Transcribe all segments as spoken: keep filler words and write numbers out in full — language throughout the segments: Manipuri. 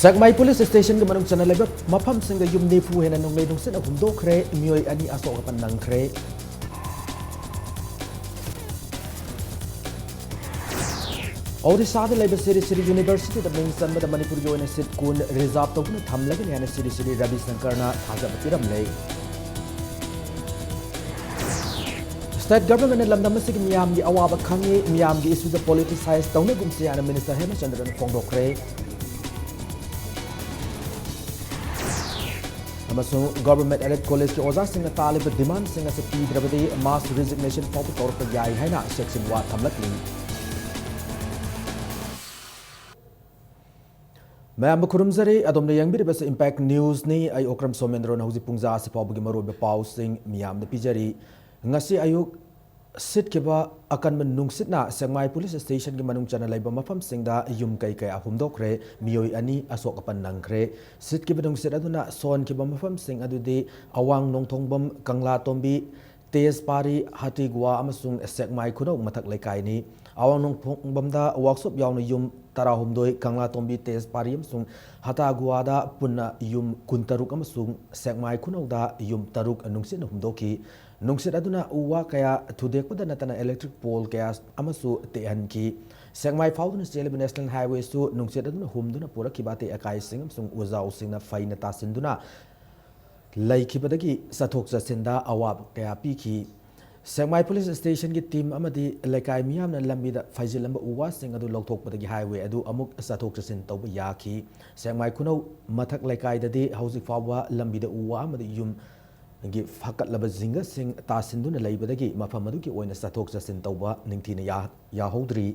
ꯁꯦꯛꯃꯥꯏ ꯄꯨꯂꯤꯁ ꯁ꯭ꯇꯦꯁꯟꯒꯤ ꯃꯅꯨꯡ ꯆꯟꯅ ꯂꯩꯕ ꯃꯐꯝꯁꯤꯡꯗ ꯌꯨꯝ ꯅꯤꯐꯨ ꯍꯦꯟꯅ ꯅꯣꯡꯂꯩ ꯅꯨꯡꯁꯤꯠꯅ ꯍꯨꯝꯗꯣꯛꯈ꯭ꯔꯦ, ꯃꯤꯑꯣꯏ ꯑꯅꯤ ꯑꯁꯣꯛ ꯑꯄꯟ ꯅꯪꯈ꯭ꯔꯦ꯫ ꯑꯣꯗꯤꯁꯥꯗ ꯂꯩꯕ ꯁꯤꯔꯤ ꯁꯤꯔꯤ ꯌꯨꯅꯤꯚꯔꯁꯤꯇꯤꯗ ꯃꯤꯡ ꯆꯟꯕꯗ ꯃꯅꯤꯄꯨꯔꯒꯤ ꯑꯣꯏꯅ ꯁꯤꯠ ꯀꯨꯟ ꯔꯤꯖꯥꯔꯚ ꯇꯧꯗꯨꯅ ꯊꯝꯂꯒꯅꯤ ꯍꯥꯏꯅ ꯁꯤꯔꯤ ꯁꯤꯔꯤ ꯔꯕꯤ ꯁꯪꯀꯔꯅ ꯊꯥꯖꯕ ꯄꯤꯔꯝꯂꯦ꯫ ꯁ꯭ꯇꯦꯠ ꯒꯚꯔꯟꯃꯦꯟꯠꯅ ꯂꯝꯗꯝ ꯑꯁꯤꯒꯤ ꯃꯤꯌꯥꯝꯒꯤ ꯑꯋꯥꯕ ꯈꯪꯏ, ꯃꯤꯌꯥꯝꯒꯤ ꯏꯁꯨꯗ ꯄꯣꯂꯤꯇꯤꯁꯥꯏꯖ ꯇꯧꯅꯒꯨꯝꯁꯤ ꯍꯥꯏꯅ ꯃꯤꯅꯤꯁꯇꯔ ꯍꯦꯃꯆꯟꯗ꯭ꯔꯅ ꯐꯣꯡꯗꯣꯛꯈ꯭ꯔꯦ꯫ ꯑꯃꯁꯨꯡ ꯒꯚꯔꯟꯃꯦꯟꯠ ꯑꯦꯗꯦꯗ ꯀꯣꯂꯦꯖꯀꯤ ꯑꯣꯖꯥꯁꯤꯡꯅ ꯇꯥꯜꯂꯤꯕ ꯗꯤꯃꯥꯟꯁꯤꯡ ꯑꯁꯤ ꯄꯤꯗ꯭ꯔꯕꯗꯤ ꯃꯥꯁ ꯔꯤꯖꯤꯒꯅꯦꯁꯟ ꯐꯥꯎꯕ ꯇꯧꯔꯛꯄ ꯌꯥꯏ ꯍꯥꯏꯅ ꯆꯦꯛꯁꯤꯟ ꯋꯥ ꯊꯝꯂꯛꯂꯤ꯫ ꯃꯌꯥꯝꯕꯨ ꯈꯨꯔꯨꯝꯖꯔꯤ꯫ ꯑꯗꯣꯝꯅ ꯌꯦꯡꯕꯤꯔꯤꯕꯁꯤ ꯏꯝꯄꯦꯛ ꯅ꯭ꯌꯨꯁꯅꯤ꯫ ꯑꯩ ꯑꯣꯀ꯭ꯔꯝ ꯁꯣꯃꯦꯟꯗ꯭ꯔꯣꯅ ꯍꯧꯖꯤꯛ ꯄꯨꯡꯖꯥ ꯑꯁꯤ ꯐꯥꯎꯕꯒꯤ ꯃꯔꯨꯑꯣꯏꯕ ꯄꯥꯎꯁꯤꯡ ꯃꯤꯌꯥꯝꯗ ꯄꯤꯖꯔꯤ꯫ ꯉꯁꯤ ꯑꯌꯨꯛ ꯁꯤꯠꯈꯤꯕ ꯑꯀꯟꯕ ꯅꯨꯡꯁꯤꯠꯅ ꯁꯦꯛꯃꯥꯏ ꯄꯨꯂꯤꯁ ꯁ꯭ꯇꯦꯁꯟꯒꯤ ꯃꯅꯨꯡ ꯆꯟꯅ ꯂꯩꯕ ꯃꯐꯝꯁꯤꯡꯗ ꯌꯨꯝ ꯀꯩ ꯀꯌꯥ ꯍꯨꯝꯗꯣꯛꯈ꯭ꯔꯦ, ꯃꯤꯑꯣꯏ ꯑꯅꯤ ꯑꯁꯣꯛ ꯑꯄꯟ ꯅꯪꯈ꯭ꯔꯦ꯫ ꯁꯤꯠꯈꯤꯕ ꯅꯨꯡꯁꯤꯠ ꯑꯗꯨꯅ ꯁꯣꯟꯈꯤꯕ ꯃꯐꯝꯁꯤꯡ ꯑꯗꯨꯗꯤ ꯑꯋꯥꯡ ꯅꯣꯡꯊꯣꯡꯕꯝ, ꯀꯪꯂꯥꯇꯣꯝꯕꯤ, ꯇꯦꯖꯄꯥꯔꯤ, ꯍꯥꯇꯤꯒꯨꯋꯥ ꯑꯃꯁꯨꯡ ꯁꯦꯛꯃꯥꯏ ꯈꯨꯅꯧ ꯃꯊꯛ ꯂꯩꯀꯥꯏꯅꯤ꯫ ꯑꯋꯥꯡ ꯅꯣꯡꯊꯣꯡꯕꯝꯗ ꯋꯥꯛꯁꯣꯞ ꯌꯥꯎꯅ ꯌꯨꯝ ꯇꯔꯥꯍꯨꯝꯗꯣꯏ, ꯀꯪꯂꯥꯇꯣꯝꯕꯤ, ꯇꯦꯖꯄꯥꯔꯤ ꯑꯃꯁꯨꯡ ꯍꯇꯥꯒꯨꯋꯥꯗ ꯄꯨꯟꯅ ꯌꯨꯝ ꯀꯨꯟꯇꯔꯨꯛ ꯑꯃꯁꯨꯡ ꯁꯦꯛꯃꯥꯏ ꯈꯨꯅꯧꯗ ꯌꯨꯝ ꯇꯔꯨꯛ ꯅꯨꯡꯁꯤꯠꯅ ꯍꯨꯝꯗꯣꯛꯈꯤ꯫ ꯅꯨꯡꯁꯤꯠ ꯑꯗꯨꯅ ꯎ ꯋꯥ ꯀꯌꯥ ꯊꯨꯗꯦꯛꯄꯗ ꯅꯠꯇꯅ ꯏꯂꯦꯛꯇ꯭ꯔꯤꯛ ꯄꯣꯜ ꯀꯌꯥ ꯑꯃꯁꯨ ꯇꯦꯛꯍꯟꯈꯤ꯫ ꯁꯦꯛꯃꯥꯏ ꯐꯥꯎꯗꯨꯅ ꯆꯦꯜꯂꯤꯕ ꯅꯦꯁꯅꯦꯜ ꯍꯥꯏꯋꯦꯁꯨ ꯅꯨꯡꯁꯤꯠ ꯑꯗꯨꯅ ꯍꯨꯝꯗꯨꯅ ꯄꯨꯔꯛꯈꯤꯕ ꯑꯇꯦꯛ ꯑꯀꯥꯏꯁꯤꯡ ꯑꯃꯁꯨꯡ ꯎꯖꯥꯎꯁꯤꯡꯅ ꯐꯩꯅ ꯇꯥꯁꯤꯟꯗꯨꯅ ꯂꯩꯈꯤꯕꯗꯒꯤ ꯆꯠꯊꯣꯛ ꯆꯠꯁꯤꯟꯗ ꯑꯋꯥꯕ ꯀꯌꯥ ꯄꯤꯈꯤ꯫ ꯁꯦꯛꯃꯥꯏ ꯄꯨꯂꯤꯁ ꯁ꯭ꯇꯦꯁꯟꯒꯤ ꯇꯤꯝ ꯑꯃꯗꯤ ꯂꯩꯀꯥꯏ ꯃꯤꯌꯥꯝꯅ ꯂꯝꯕꯤꯗ ꯐꯩꯖꯤꯜꯂꯝꯕ ꯎ ꯋꯥꯁꯤꯡ ꯑꯗꯨ ꯂꯧꯊꯣꯛꯄꯗꯒꯤ ꯍꯥꯏꯋꯦ ꯑꯗꯨ ꯑꯃꯨꯛ ꯆꯠꯊꯣꯛ ꯆꯠꯁꯤꯟ ꯇꯧꯕ ꯌꯥꯈꯤ꯫ ꯁꯦꯛꯃꯥꯏ ꯈꯨꯅꯧ ꯃꯊꯛ ꯂꯩꯀꯥꯏꯗꯗꯤ ꯍꯧꯖꯤꯛ ꯐꯥꯎꯕ ꯂꯝꯕꯤꯗ ꯎ ꯋꯥ ꯑꯃꯗꯤ ꯌꯨꯝ ꯒꯤ ꯐꯀꯠꯂꯕ ꯖꯤꯡꯒꯁꯤꯡ ꯇꯥꯁꯤꯟꯗꯨꯅ ꯂꯩꯕꯗꯒꯤ ꯃꯐꯝ ꯑꯗꯨꯒꯤ ꯑꯣꯏꯅ ꯆꯠꯊꯣꯛ ꯆꯠꯁꯤꯟ ꯇꯧꯕ ꯅꯤꯡꯊꯤꯅ ꯌꯥ-, ꯌꯥꯍꯧꯗ꯭ꯔꯤ꯫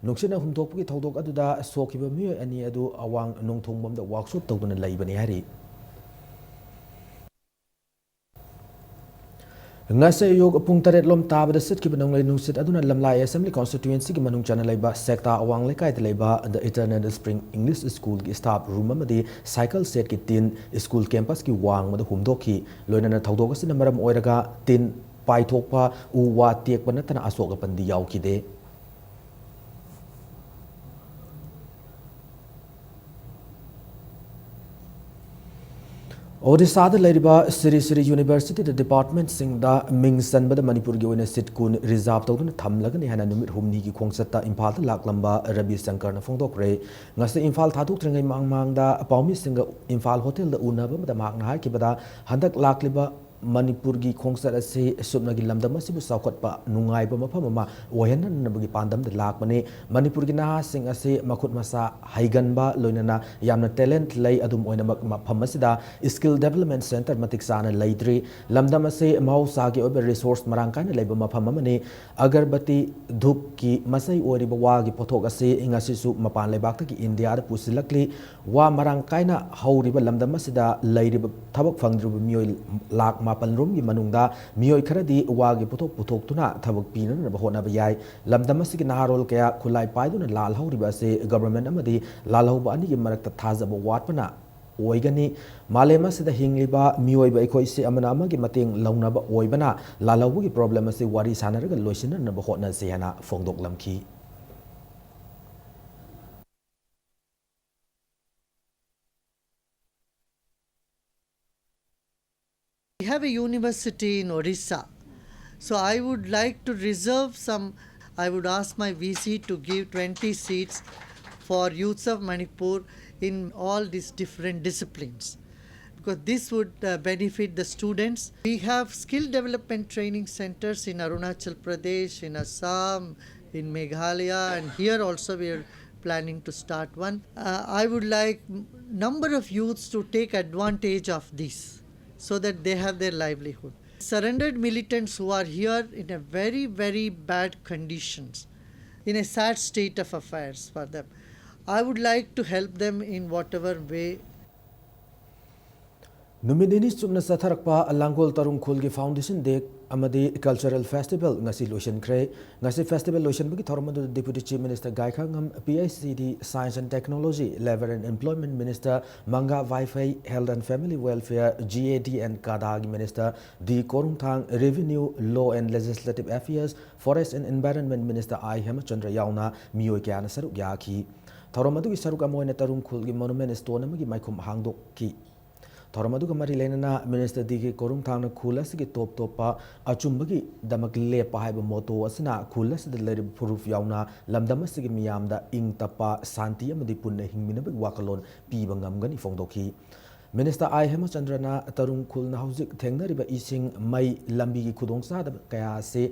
ꯅꯨꯡꯁꯤꯠꯅ ꯍꯨꯝꯗꯣꯛꯄꯒꯤ ꯊꯧꯗꯣꯛ ꯑꯗꯨꯗ ꯁꯣꯛꯈꯤꯕ ꯃꯤꯑꯣꯏ ꯑꯅꯤ ꯑꯗꯨ ꯑꯋꯥꯡ ꯅꯣꯡꯊꯣꯡꯕꯝꯗ ꯋꯥꯛꯁꯣꯞ ꯇꯧꯗꯨꯅ ꯂꯩꯕꯅꯤ ꯍꯥꯏꯔꯤ꯫ ꯉꯁꯤ ꯑꯌꯨꯛ ꯄꯨꯡ ꯇꯔꯦꯠ ꯂꯣꯝ ꯇꯥꯕꯗ ꯁꯤꯠꯈꯤꯕ ꯅꯣꯡꯂꯩ ꯅꯨꯡꯁꯤꯠ ꯑꯗꯨꯅ ꯂꯝꯂꯥꯏ ꯑꯦꯁꯦꯝꯕ꯭ꯂꯤ ꯀꯣꯟꯁꯇꯤꯇ꯭ꯋꯦꯟꯁꯤꯒꯤ ꯃꯅꯨꯡ ꯆꯟꯅ ꯂꯩꯕ ꯁꯦꯛꯇꯥ ꯑꯋꯥꯡ ꯂꯩꯀꯥꯏꯗ ꯂꯩꯕ The Eternal Spring English Schoolꯒꯤ staff room ꯑꯃꯗꯤ cycle shedꯀꯤ ꯇꯤꯟ school campusꯀꯤ ꯋꯥꯡꯃꯗ ꯍꯨꯝꯗꯣꯛꯈꯤ꯫ ꯂꯣꯏꯅꯅ ꯊꯧꯗꯣꯛ ꯑꯁꯤꯅ ꯃꯔꯝ ꯑꯣꯏꯔꯒ ꯇꯤꯟ ꯄꯥꯏꯊꯣꯛꯄ, ꯎ ꯋꯥ ꯇꯦꯛꯄ ꯅꯠꯇꯅ ꯑꯁꯣꯛ ꯑꯄꯟꯗꯤ ꯌꯥꯎꯈꯤꯗꯦ꯫ ꯑꯣꯗꯤꯁꯥꯗ ꯂꯩꯔꯤꯕ ꯁꯤꯔꯤ ꯁꯤꯔꯤ ꯌꯨꯅꯤꯚꯔꯁꯤꯇꯤꯗ ꯗꯤꯄꯥꯔꯠꯃꯦꯟꯠꯁꯤꯡꯗ ꯃꯤꯡ ꯆꯟꯕꯗ ꯃꯅꯤꯄꯨꯔꯒꯤ ꯑꯣꯏꯅ ꯁꯤꯠ ꯀꯨꯟ ꯔꯤꯖꯥꯔꯚ ꯇꯧꯗꯨꯅ ꯊꯝꯂꯒꯅꯤ ꯍꯥꯏꯅ ꯅꯨꯃꯤꯠ ꯍꯨꯝꯅꯤꯒꯤ ꯈꯣꯡꯆꯠꯇ ꯏꯝꯐꯥꯜꯗ ꯂꯥꯛꯂꯝꯕ ꯔꯕꯤ ꯁꯪꯀꯔꯅ ꯐꯣꯡꯗꯣꯛꯈ꯭ꯔꯦ꯫ ꯉꯁꯤ ꯏꯝꯐꯥꯜ ꯊꯥꯗꯣꯛꯇ꯭ꯔꯤꯉꯩ ꯃꯃꯥꯡꯗ ꯄꯥꯎꯃꯤꯁꯤꯡꯒ ꯏꯝꯐꯥꯜ ꯍꯣꯇꯦꯜꯗ ꯎꯅꯕ ꯑꯃꯗ ꯃꯍꯥꯛꯅ ꯍꯥꯏꯈꯤꯕꯗ, ꯍꯟꯗꯛ ꯂꯥꯛꯂꯤꯕ ꯃꯅꯤꯄꯨꯔꯒꯤ ꯈꯣꯡꯆꯠ ꯑꯁꯤ ꯁꯨꯞꯅꯒꯤ ꯂꯝꯗꯝ ꯑꯁꯤꯕꯨ ꯆꯥꯎꯈꯠꯄ ꯅꯨꯡꯉꯥꯏꯕ ꯃꯐꯝ ꯑꯃ ꯑꯣꯏꯍꯟꯅꯅꯕꯒꯤ ꯄꯥꯟꯗꯝꯗ ꯂꯥꯛꯄꯅꯤ꯫ ꯃꯅꯤꯄꯨꯔꯒꯤ ꯅꯍꯥꯁꯤꯡ ꯑꯁꯤ ꯃꯈꯨꯠ ꯃꯁꯥ ꯍꯩꯒꯟꯕ, ꯂꯣꯏꯅꯅ ꯌꯥꯝꯅ ꯇꯦꯂꯦꯟꯠ ꯂꯩ꯫ ꯑꯗꯨꯝ ꯑꯣꯏꯅꯃꯛ, ꯃꯐꯝ ꯑꯁꯤꯗ ꯁ꯭ꯀꯤꯜ ꯗꯦꯕꯂꯞꯃꯦꯟꯠ ꯁꯦꯟꯇꯔ ꯃꯇꯤꯛ ꯆꯥꯅ ꯂꯩꯇ꯭ꯔꯤ꯫ ꯂꯝꯗꯝ ꯑꯁꯤ ꯃꯍꯧꯁꯥꯒꯤ ꯑꯣꯏꯕ ꯔꯤꯁꯣꯔꯁ ꯃꯔꯥꯡ ꯀꯥꯏꯅ ꯂꯩꯕ ꯃꯐꯝ ꯑꯃꯅꯤ꯫ ꯑꯒꯔꯕꯇꯤ, ꯙꯨꯞꯀꯤ ꯃꯆꯩ ꯑꯣꯏꯔꯤꯕ ꯋꯥꯒꯤ ꯄꯣꯠꯊꯣꯛ ꯑꯁꯤ ꯉꯁꯤꯁꯨ ꯃꯄꯥꯟ ꯂꯩꯕꯥꯛꯇꯒꯤ ꯏꯟꯗꯤꯌꯥꯗ ꯄꯨꯁꯤꯜꯂꯛꯂꯤ꯫ ꯋꯥ ꯃꯔꯥꯡ ꯀꯥꯏꯅ ꯍꯧꯔꯤꯕ ꯂꯝꯗꯝ ꯑꯁꯤꯗ ꯂꯩꯔꯤꯕ ꯊꯕꯛ ꯐꯪꯗ꯭ꯔꯤꯕ ꯃꯤꯑꯣꯏ ꯂꯥꯈ ꯃꯥꯄꯜ ꯔꯣꯝꯒꯤ ꯃꯅꯨꯡꯗ ꯃꯤꯑꯣꯏ ꯈꯔꯗꯤ ꯋꯥꯒꯤ ꯄꯣꯠꯊꯣꯛ ꯄꯨꯊꯣꯛꯇꯨꯅ ꯊꯕꯛ ꯄꯤꯅꯅꯕ ꯍꯣꯠꯅꯕ ꯌꯥꯏ꯫ ꯂꯝꯗꯝ ꯑꯁꯤꯒꯤ ꯅꯍꯥꯔꯣꯜ ꯀꯌꯥ ꯈꯨꯠꯂꯥꯏ ꯄꯥꯏꯗꯨꯅ ꯂꯥꯜꯍꯧꯔꯤꯕ ꯑꯁꯤ ꯒꯚꯔꯟꯃꯦꯟꯠ ꯑꯃꯗꯤ ꯂꯥꯜꯍꯧꯕ ꯑꯅꯤꯒꯤ ꯃꯔꯛꯇ ꯊꯥꯖꯕ ꯋꯥꯠꯄꯅ ꯑꯣꯏꯒꯅꯤ꯫ ꯃꯥꯂꯦꯝ ꯑꯁꯤꯗ ꯍꯤꯡꯂꯤꯕ ꯃꯤꯑꯣꯏꯕ ꯑꯩꯈꯣꯏꯁꯤ ꯑꯃꯅ ꯑꯃꯒꯤ ꯃꯇꯦꯡ ꯂꯧꯅꯕ ꯑꯣꯏꯕꯅ ꯂꯥꯜꯍꯧꯕꯒꯤ ꯄ꯭ꯔꯣꯕ꯭ꯂꯦꯝ ꯑꯁꯤ ꯋꯥꯔꯤ ꯁꯥꯟꯅꯔꯒ ꯂꯣꯏꯁꯤꯟꯅꯅꯕ ꯍꯣꯠꯅꯁꯤ ꯍꯥꯏꯅ ꯐꯣꯡꯗꯣꯛꯂꯝꯈꯤ꯫ We have a university in Orissa. So I would like to reserve some, I would ask my V C to give twenty seats for youths of Manipur in all these different disciplines, because this would uh, benefit the students. We have skill development training centers in Arunachal Pradesh, in Assam, in Meghalaya, and here also we are planning to start one. Uh, I would like m- number of youths to take advantage of this so that they have their livelihood. Surrendered militants who are here in a very, very bad conditions, in a sad state of affairs for them. I would like to help them in whatever way. ꯅꯨꯃꯤꯠ ꯅꯤꯅꯤ ꯆꯨꯞꯅ ꯆꯠꯊꯔꯛꯄ ꯂꯥꯡꯒꯣꯜ ꯇꯔꯨꯡ ꯈꯨꯜꯒꯤ Foundation Day ꯑꯃꯗꯤ Cultural Festival ꯉꯁꯤ ꯂꯣꯏꯁꯤꯟꯈ꯭ꯔꯦ꯫ ꯉꯁꯤ festival ꯂꯣꯏꯁꯤꯟꯕꯒꯤ ꯊꯧꯔꯝ ꯑꯗꯨꯗ Deputy Chief Minister ꯒꯥꯏꯈꯥꯉꯝ, P H E D, Science and Technology, Labour and Employment Minister Mangga Vaiphei, Health and Family Welfare, G A D and ꯀꯥꯗꯥꯒꯤ Minister D Korungthang, Revenue, Law and Legislative Affairs, Forest and Environment Minister I Hemchandra ꯌꯥꯎꯅ ꯃꯤꯑꯣꯏ ꯀꯌꯥꯅ ꯁꯔꯨꯛ ꯌꯥꯈꯤ꯫ ꯊꯧꯔꯝ ꯑꯗꯨꯒꯤ ꯁꯔꯨꯛ ꯑꯃ ꯑꯣꯏꯅ ꯇꯔꯨꯡ ꯈꯨꯜꯒꯤ monument stone ꯑꯃꯒꯤ ꯃꯥꯏꯈꯨꯝ ꯍꯥꯡꯗꯣꯛꯈꯤ꯫ ꯊꯧꯔꯝ ꯑꯗꯨꯒ ꯃꯔꯤ ꯂꯩꯅꯅ ꯃꯤꯅꯤꯁꯇꯔ ꯗꯤ ꯀꯦ ꯀꯣꯔꯨꯡꯊꯥꯡꯅ ꯈꯨꯜ ꯑꯁꯤꯒꯤ ꯇꯣꯞ ꯇꯣꯞꯄ "ꯑꯆꯨꯝꯕꯒꯤ ꯗꯃꯛ ꯂꯦꯞꯄ" ꯍꯥꯏꯕ ꯃꯣꯇꯣ ꯑꯁꯤꯅ ꯈꯨꯜ ꯑꯁꯤꯗ ꯂꯩꯔꯤꯕ ꯐꯨꯔꯨꯞ ꯌꯥꯎꯅ ꯂꯝꯗꯝ ꯑꯁꯤꯒꯤ ꯃꯤꯌꯥꯝꯗ ꯏꯪ ꯇꯞꯄ, ꯁꯥꯟꯇꯤ ꯑꯃꯗꯤ ꯄꯨꯟꯅ ꯍꯤꯡꯃꯤꯟꯅꯕꯒꯤ ꯋꯥꯈꯜꯂꯣꯟ ꯄꯤꯕ ꯉꯝꯒꯅꯤ ꯐꯣꯡꯗꯣꯛꯈꯤ꯫ ꯃꯤꯅꯤꯁꯇꯔ ꯑꯥꯏ ꯍꯦꯃꯆꯟꯗ꯭ꯔꯅ ꯇꯔꯨꯡ ꯈꯨꯜꯅ ꯍꯧꯖꯤꯛ ꯊꯦꯡꯅꯔꯤꯕ ꯏꯁꯤꯡ, ꯃꯩ, ꯂꯝꯕꯤꯒꯤ ꯈꯨꯗꯣꯡꯆꯥꯗꯕ ꯀꯌꯥ ꯑꯁꯤ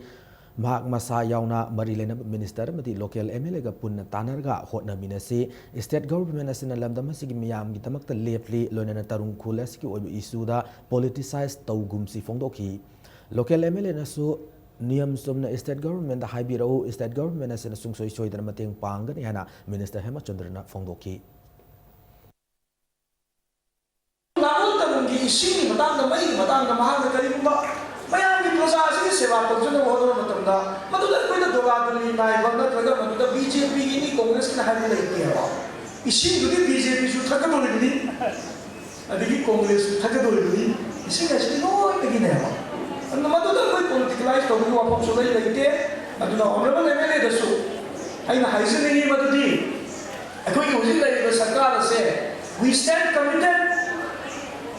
ꯃꯍꯥꯛ ꯃꯁꯥ ꯌꯥꯎꯅ ꯃꯔꯤ ꯂꯩꯅꯕ ꯃꯤꯅꯤꯁꯇꯔ ꯑꯃꯗꯤ ꯂꯣꯀꯦꯜ ꯑꯦꯝ ꯑꯦꯜ ꯑꯦꯒ ꯄꯨꯟꯅ ꯇꯥꯟꯅꯔꯒ ꯍꯣꯠꯅꯃꯤꯟꯅꯁꯤ꯫ ꯁ꯭ꯇꯦꯠ ꯒꯚꯔꯟꯃꯦꯟꯠ ꯑꯁꯤꯅ ꯂꯝꯗꯝ ꯑꯁꯤꯒꯤ ꯃꯤꯌꯥꯝꯒꯤꯗꯃꯛꯇ ꯂꯦꯞꯂꯤ, ꯂꯣꯏꯅꯅ ꯇꯔꯨꯡ ꯈꯨꯜ ꯑꯁꯤꯒꯤ ꯑꯣꯏꯕ ꯏꯁꯨꯗ ꯄꯣꯂꯤꯇꯤꯁꯥꯏꯖ ꯇꯧꯒꯨꯝꯁꯤ ꯐꯣꯡꯗꯣꯛꯈꯤ꯫ ꯂꯣꯀꯦꯜ ꯑꯦꯝ ꯑꯦꯜ ꯑꯦꯅꯁꯨ ꯅꯤꯌꯝ ꯆꯨꯝꯅ ꯁ꯭ꯇꯦꯠ ꯒꯚꯔꯟꯃꯦꯟꯠꯇ ꯍꯥꯏꯕꯤꯔꯛꯎ, ꯁ꯭ꯇꯦꯠ ꯒꯚꯔꯟꯃꯦꯟꯠ ꯑꯁꯤꯅ ꯁꯨꯡꯁꯣꯏ ꯁꯣꯏꯗꯅ ꯃꯇꯦꯡ ꯄꯥꯡꯒꯅꯤ ꯍꯥꯏꯅ ꯃꯤꯅꯤꯁꯇꯔ ꯍꯦꯃꯆꯟꯗ꯭ꯔꯅ ꯐꯣꯡꯗꯣꯛꯈꯤ꯫ ꯅꯥꯀꯣꯟ ꯇꯔꯨꯡꯒꯤ ꯏꯁꯤꯡꯒꯤ ꯃꯇꯥꯡꯗ, ꯃꯩꯒꯤ ꯃꯇꯥꯡꯗ ꯃꯍꯥꯛꯅ ꯀꯔꯤꯒꯨꯝꯕ ꯃꯌꯥꯝꯒꯤ ꯄ꯭ꯔꯖꯥꯁꯤꯒꯤ ꯁꯦꯕꯥ ꯇꯧꯖꯅꯕ ꯍꯣꯠꯅꯕ ꯃꯇꯝꯗ, ꯃꯗꯨꯗ ꯑꯩꯈꯣꯏꯅ ꯗꯣꯂꯥꯗꯣꯂꯤ ꯅꯥꯏꯕ ꯅꯠꯇ꯭ꯔꯒ ꯃꯗꯨꯗ ꯕꯤ ꯖꯦ ꯄꯤꯒꯤꯅꯤ, ꯀꯣꯡꯒ꯭ꯔꯦꯁꯀꯤꯅꯤ ꯍꯥꯏꯕ ꯂꯩꯇꯦꯕ꯫ ꯏꯁꯤꯡꯗꯨꯗꯤ ꯕꯤ ꯖꯦ ꯄꯤꯁꯨ ꯊꯛꯀꯗꯧꯔꯤꯕꯅꯤ, ꯑꯗꯒꯤ ꯀꯣꯡꯒ꯭ꯔꯦꯁꯁꯨ ꯊꯛꯀꯗꯧꯔꯤꯕꯅꯤ꯫ ꯏꯁꯤꯡ ꯍꯥꯏꯁꯤꯗꯤ ꯂꯣꯏꯅꯒꯤꯅꯦꯕ꯫ ꯑꯗꯨꯅ ꯃꯗꯨꯗ ꯑꯩꯈꯣꯏ ꯄꯣꯂꯤꯇꯤꯀꯦꯂꯥꯏꯁ ꯇꯧꯕꯒꯤ ꯋꯥꯐꯝꯁꯨ ꯂꯩ ꯂꯩꯇꯦ꯫ ꯑꯗꯨꯅ ꯑꯣꯅꯔꯦꯕꯜ ꯑꯦꯝ ꯑꯦꯜ ꯑꯦꯗꯁꯨ ꯑꯩꯅ ꯍꯥꯏꯖꯅꯤꯡꯉꯤ ꯃꯗꯨꯗꯤ, ꯑꯩꯈꯣꯏꯒꯤ ꯍꯧꯖꯤꯛ ꯂꯩꯔꯤꯕ ꯁꯔꯀꯥꯔ ꯑꯁꯦ, we stand committed꯫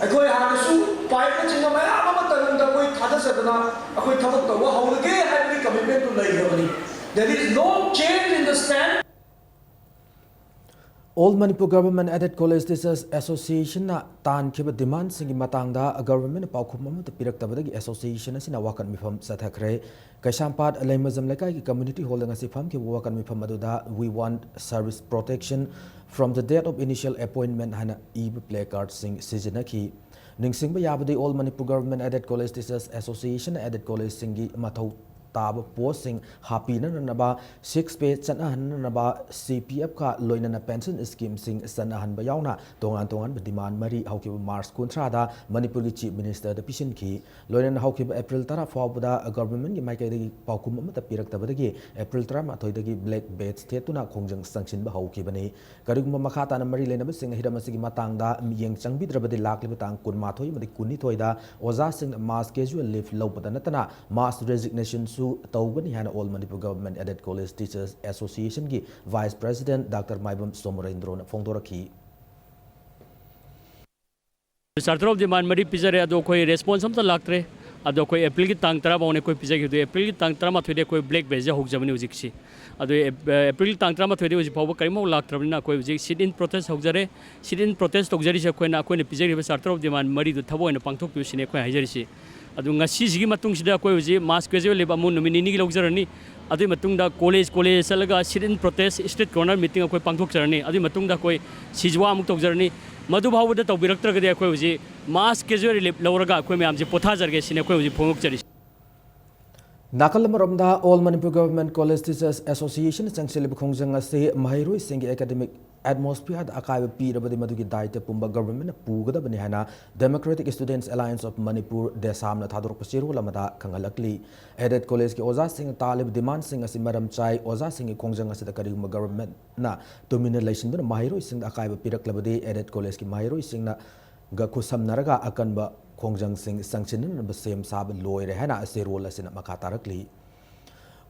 ꯑꯩꯈꯣꯏ ꯍꯥꯟꯅꯁꯨ ꯄꯥꯏꯞꯅꯆꯤꯡꯕ ꯃꯌꯥꯝ ꯑꯃ ꯇꯔꯨꯡꯗ ꯑꯩꯈꯣꯏ ꯊꯥꯗꯖꯗꯅ ꯑꯩꯈꯣꯏ ꯊꯕꯛ ꯇꯧꯕ ꯍꯧꯔꯒꯦ ꯍꯥꯏꯕꯒꯤ ꯀꯃꯤꯠꯃꯦꯟꯗꯨ ꯂꯩꯈ꯭ꯔꯕꯅꯤ꯫ There is no change in the stand. All Manipur Government Aided College Teachers Associationꯅ ꯇꯥꯟꯈꯤꯕ ꯗꯤꯃꯥꯟꯁꯤꯡꯒꯤ ꯃꯇꯥꯡꯗ ꯒꯚꯔꯟꯃꯦꯟꯠꯅ ꯄꯥꯎꯈꯨꯝ ꯑꯃꯠꯇ ꯄꯤꯔꯛꯇꯕꯗꯒꯤ ꯑꯦꯁꯣꯁꯤꯌꯦꯁꯟ ꯑꯁꯤꯅ ꯋꯥꯀꯠ ꯃꯤꯐꯝ ꯆꯠꯊꯈ꯭ꯔꯦ꯫ ꯀꯩꯁꯥꯝꯄꯥꯠ ꯂꯩꯃꯖꯝ ꯂꯩꯀꯥꯏꯒꯤ ꯀꯝꯃ꯭ꯌꯨꯅꯤꯇꯤ ꯍꯣꯜꯗ ꯉꯁꯤ ꯐꯝꯈꯤꯕ ꯋꯥꯀꯠ ꯃꯤꯐꯝ ꯑꯗꯨꯗ "We want service protection from the date of initial appointment" ꯍꯥꯏꯅ ꯏꯕ ꯄ꯭ꯂꯦ ꯀꯥꯔꯗꯁꯤꯡ ꯁꯤꯖꯤꯟꯅꯈꯤ꯫ ꯅꯤꯡꯁꯤꯡꯕ ꯌꯥꯕꯗꯤ, All Manipur Government Aided College Teachers Associationꯅ ꯑꯦꯗꯦꯗ ꯀꯣꯂꯦꯖꯁꯤꯡꯒꯤ ꯃꯊꯧ ꯇꯥꯕ ꯄꯣꯁꯁꯤꯡ ꯍꯥꯞꯄꯤꯅꯅꯕ, ꯁꯤꯛꯁ ꯄꯦ ꯆꯠꯅꯍꯟꯅꯅꯕ, ꯁꯤ ꯄꯤ ꯑꯦꯐꯀ ꯂꯣꯏꯅꯅ ꯄꯦꯟꯁꯟ ꯁ꯭ꯀꯤꯝꯁꯤꯡ ꯆꯠꯅꯍꯟꯕ ꯌꯥꯎꯅ ꯇꯣꯉꯥꯟ ꯇꯣꯉꯥꯟꯕ ꯗꯤꯃꯥꯟ ꯃꯔꯤ ꯍꯧꯈꯤꯕ ꯃꯥꯔꯆ ꯀꯨꯟꯊ꯭ꯔꯥꯗ ꯃꯅꯤꯄꯨꯔꯒꯤ ꯆꯤꯐ ꯃꯤꯅꯤꯁꯇꯔꯗ ꯄꯤꯁꯤꯟꯈꯤ꯫ ꯂꯣꯏꯅꯅ ꯍꯧꯈꯤꯕ ꯑꯦꯄ꯭ꯔꯤꯜ ꯇꯔꯥ ꯐꯥꯎꯕꯗ ꯒꯚꯔꯟꯃꯦꯟꯠꯀꯤ ꯃꯥꯏꯀꯩꯗꯒꯤ ꯄꯥꯎꯈꯨꯝ ꯑꯃꯠꯇ ꯄꯤꯔꯛꯇꯕꯗꯒꯤ ꯑꯦꯄ꯭ꯔꯤꯜ ꯇꯔꯥꯃꯥꯊꯣꯏꯗꯒꯤ ꯕ꯭ꯂꯦꯛ ꯕꯦꯖ ꯊꯦꯠꯇꯨꯅ ꯈꯣꯡꯖꯪ ꯆꯪꯁꯤꯟꯕ ꯍꯧꯈꯤꯕꯅꯤ꯫ ꯀꯔꯤꯒꯨꯝꯕ ꯃꯈꯥ ꯇꯥꯅ ꯃꯔꯤ ꯂꯩꯅꯕꯁꯤꯡꯅ ꯍꯤꯔꯝ ꯑꯁꯤꯒꯤ ꯃꯇꯥꯡꯗ ꯃꯤꯠꯌꯦꯡ ꯆꯪꯕꯤꯗ꯭ꯔꯕꯗꯤ ꯂꯥꯛꯂꯤꯕ ꯇꯥꯡ ꯀꯨꯟꯃꯥꯊꯣꯏ ꯑꯃꯗꯤ ꯀꯨꯟꯅꯤꯊꯣꯏꯗ ꯑꯣꯖꯥꯁꯤꯡꯅ ꯃꯥꯁ ꯀꯦꯖꯨꯋꯦꯜ ꯂꯤꯚ ꯂꯧꯕꯗ ꯅꯠꯇꯅ ꯃꯥꯁ ꯔꯦꯖꯤꯒꯅꯦꯁꯟꯁꯨ ꯇꯧꯒꯅꯤ ꯍꯥꯏꯅ All Manipur Government Aided College Teachers Associationꯒꯤ ꯚꯥꯏꯁ ꯄ꯭ꯔꯦꯁꯤꯗꯦꯟꯠ ꯗꯥꯛꯇꯔ ꯃꯥꯏꯕꯝ ꯁꯣꯃꯣꯔꯦꯟꯗ꯭ꯔꯣꯅ ꯐꯣꯡꯗꯣꯔꯛꯈꯤ꯫ Charter of Demand ꯃꯔꯤ ꯄꯤꯖꯔꯦ, ꯑꯗꯣ ꯑꯩꯈꯣꯏ response ꯑꯝꯇ ꯂꯥꯛꯇ꯭ꯔꯦ꯫ ꯑꯗꯣ ꯑꯩꯈꯣꯏ ꯑꯦꯄ꯭ꯔꯤꯜꯒꯤ ꯇꯥꯡ ꯇꯔꯥ ꯐꯥꯎꯅꯦ ꯑꯩꯈꯣꯏ ꯄꯤꯖꯈꯤꯕꯗꯣ꯫ ꯑꯦꯄ꯭ꯔꯤꯜꯒꯤ ꯇꯥꯡ ꯇꯔꯥꯃꯥꯊꯣꯏꯗꯤ ꯑꯩꯈꯣꯏ black batchꯁꯦ ꯍꯧꯖꯕꯅꯤ ꯍꯧꯖꯤꯛꯁꯤ꯫ ꯑꯗꯣ ꯑꯦꯞ-, ꯑꯦꯄ꯭ꯔꯤꯜ ꯇꯥꯡ ꯇꯔꯥꯃꯥꯊꯣꯏꯗꯤ ꯍꯧꯖꯤꯛ ꯐꯥꯎꯕ ꯀꯔꯤꯝꯐꯥꯎ ꯂꯥꯛꯇ꯭ꯔꯕꯅꯤꯅ ꯑꯩꯈꯣꯏ ꯍꯧꯖꯤꯛ sit-in protest ꯍꯧꯖꯔꯦ꯫ Sit-in protest ꯇꯧꯖꯔꯤꯁꯦ ꯑꯩꯈꯣꯏꯅ, ꯑꯩꯈꯣꯏꯅ ꯄꯤꯖꯔꯤꯕ Charter of Demand ꯃꯔꯤꯗꯨ ꯊꯕꯛ ꯑꯣꯏꯅ ꯄꯥꯡꯊꯣꯛꯄꯤꯌꯨ ꯁꯤꯅꯤ ꯑꯩꯈꯣꯏ ꯍꯥꯏꯖꯔꯤꯁꯤ꯫ ꯑꯗꯨ ꯉꯁꯤꯁꯤꯒꯤ ꯃꯇꯨꯡꯁꯤꯗ ꯑꯩꯈꯣꯏ ꯍꯧꯖꯤꯛ mass casual leave ꯑꯃꯨꯛ ꯅꯨꯃꯤꯠ ꯅꯤꯅꯤꯒꯤ ꯂꯧꯖꯔꯅꯤ꯫ ꯑꯗꯨꯒꯤ ꯃꯇꯨꯡꯗ college, college ꯆꯠꯂꯒ sit-in protest, street corner meeting ꯑꯩꯈꯣꯏ ꯄꯥꯡꯊꯣꯛꯆꯔꯅꯤ꯫ ꯑꯗꯨꯒꯤ ꯃꯇꯨꯡꯗ ꯑꯩꯈꯣꯏ ꯁꯤꯖꯋꯥ ꯑꯃꯨꯛ ꯇꯧꯖꯔꯅꯤ꯫ ꯃꯗꯨ ꯐꯥꯎꯕꯗ ꯇꯧꯕꯤꯔꯛꯇ꯭ꯔꯒꯗꯤ ꯑꯩꯈꯣꯏ ꯍꯧꯖꯤꯛ mass casual leave ꯂꯧꯔꯒ ꯑꯩꯈꯣꯏ ꯃꯌꯥꯝꯁꯦ ꯄꯣꯊꯥꯖꯔꯒꯦ ꯁꯤꯅꯤ ꯑꯩꯈꯣꯏ ꯍꯧꯖꯤꯛ ꯐꯣꯡꯗꯣꯛꯆꯔꯤꯁꯤ꯫ ꯅꯥꯀꯜ ꯑꯃꯔꯣꯝꯗ, All Manipur Government College Teachers Association ꯆꯪꯁꯤꯜꯂꯤꯕ ꯈꯣꯡꯖꯪ ꯑꯁꯤ ꯃꯍꯩꯔꯣꯏꯁꯤꯡꯒꯤ academic atmosphereꯗ ꯑꯀꯥꯏꯕ ꯄꯤꯔꯕꯗꯤ ꯃꯗꯨꯒꯤ ꯗꯥꯏꯇ ꯄꯨꯝꯕ governmentꯅ ꯄꯨꯒꯗꯕꯅꯤ ꯍꯥꯏꯅ Democratic Students Alliance of Manipur, ꯗꯦꯁꯥꯝꯅ ꯊꯥꯗꯣꯔꯛꯄ ꯆꯦꯔꯣꯜ ꯑꯃꯗ ꯈꯪꯍꯜꯂꯛꯂꯤ꯫ Aided collegeꯀꯤ ꯑꯣꯖꯥꯁꯤꯡꯅ ꯇꯥꯜꯂꯤꯕ demandꯁꯤꯡ ꯑꯁꯤ ꯃꯔꯝ ꯆꯥꯏ꯫ ꯑꯣꯖꯥꯁꯤꯡꯒꯤ ꯈꯣꯡꯖꯪ ꯑꯁꯤꯗ ꯀꯔꯤꯒꯨꯝꯕ governmentꯅ ꯇꯨꯃꯤꯟꯅ ꯂꯩꯁꯤꯟꯗꯨꯅ ꯃꯍꯩꯔꯣꯏꯁꯤꯡꯗ ꯑꯀꯥꯏꯕ ꯄꯤꯔꯛꯂꯕꯗꯤ, aided collegeꯀꯤ ꯃꯍꯩꯔꯣꯏꯁꯤꯡꯅ ꯒ ꯈꯨꯠꯁꯝꯅꯔꯒ ꯑꯀꯟꯕ ꯈꯣꯡꯖꯪꯁꯤꯡ ꯆꯪꯁꯤꯟꯅꯅꯕ ꯁꯦꯝ ꯁꯥꯕ ꯂꯣꯏꯔꯦ ꯍꯥꯏꯅ ꯆꯦꯔꯣꯜ ꯑꯁꯤꯅ ꯃꯈꯥ ꯇꯥꯔꯛꯂꯤ꯫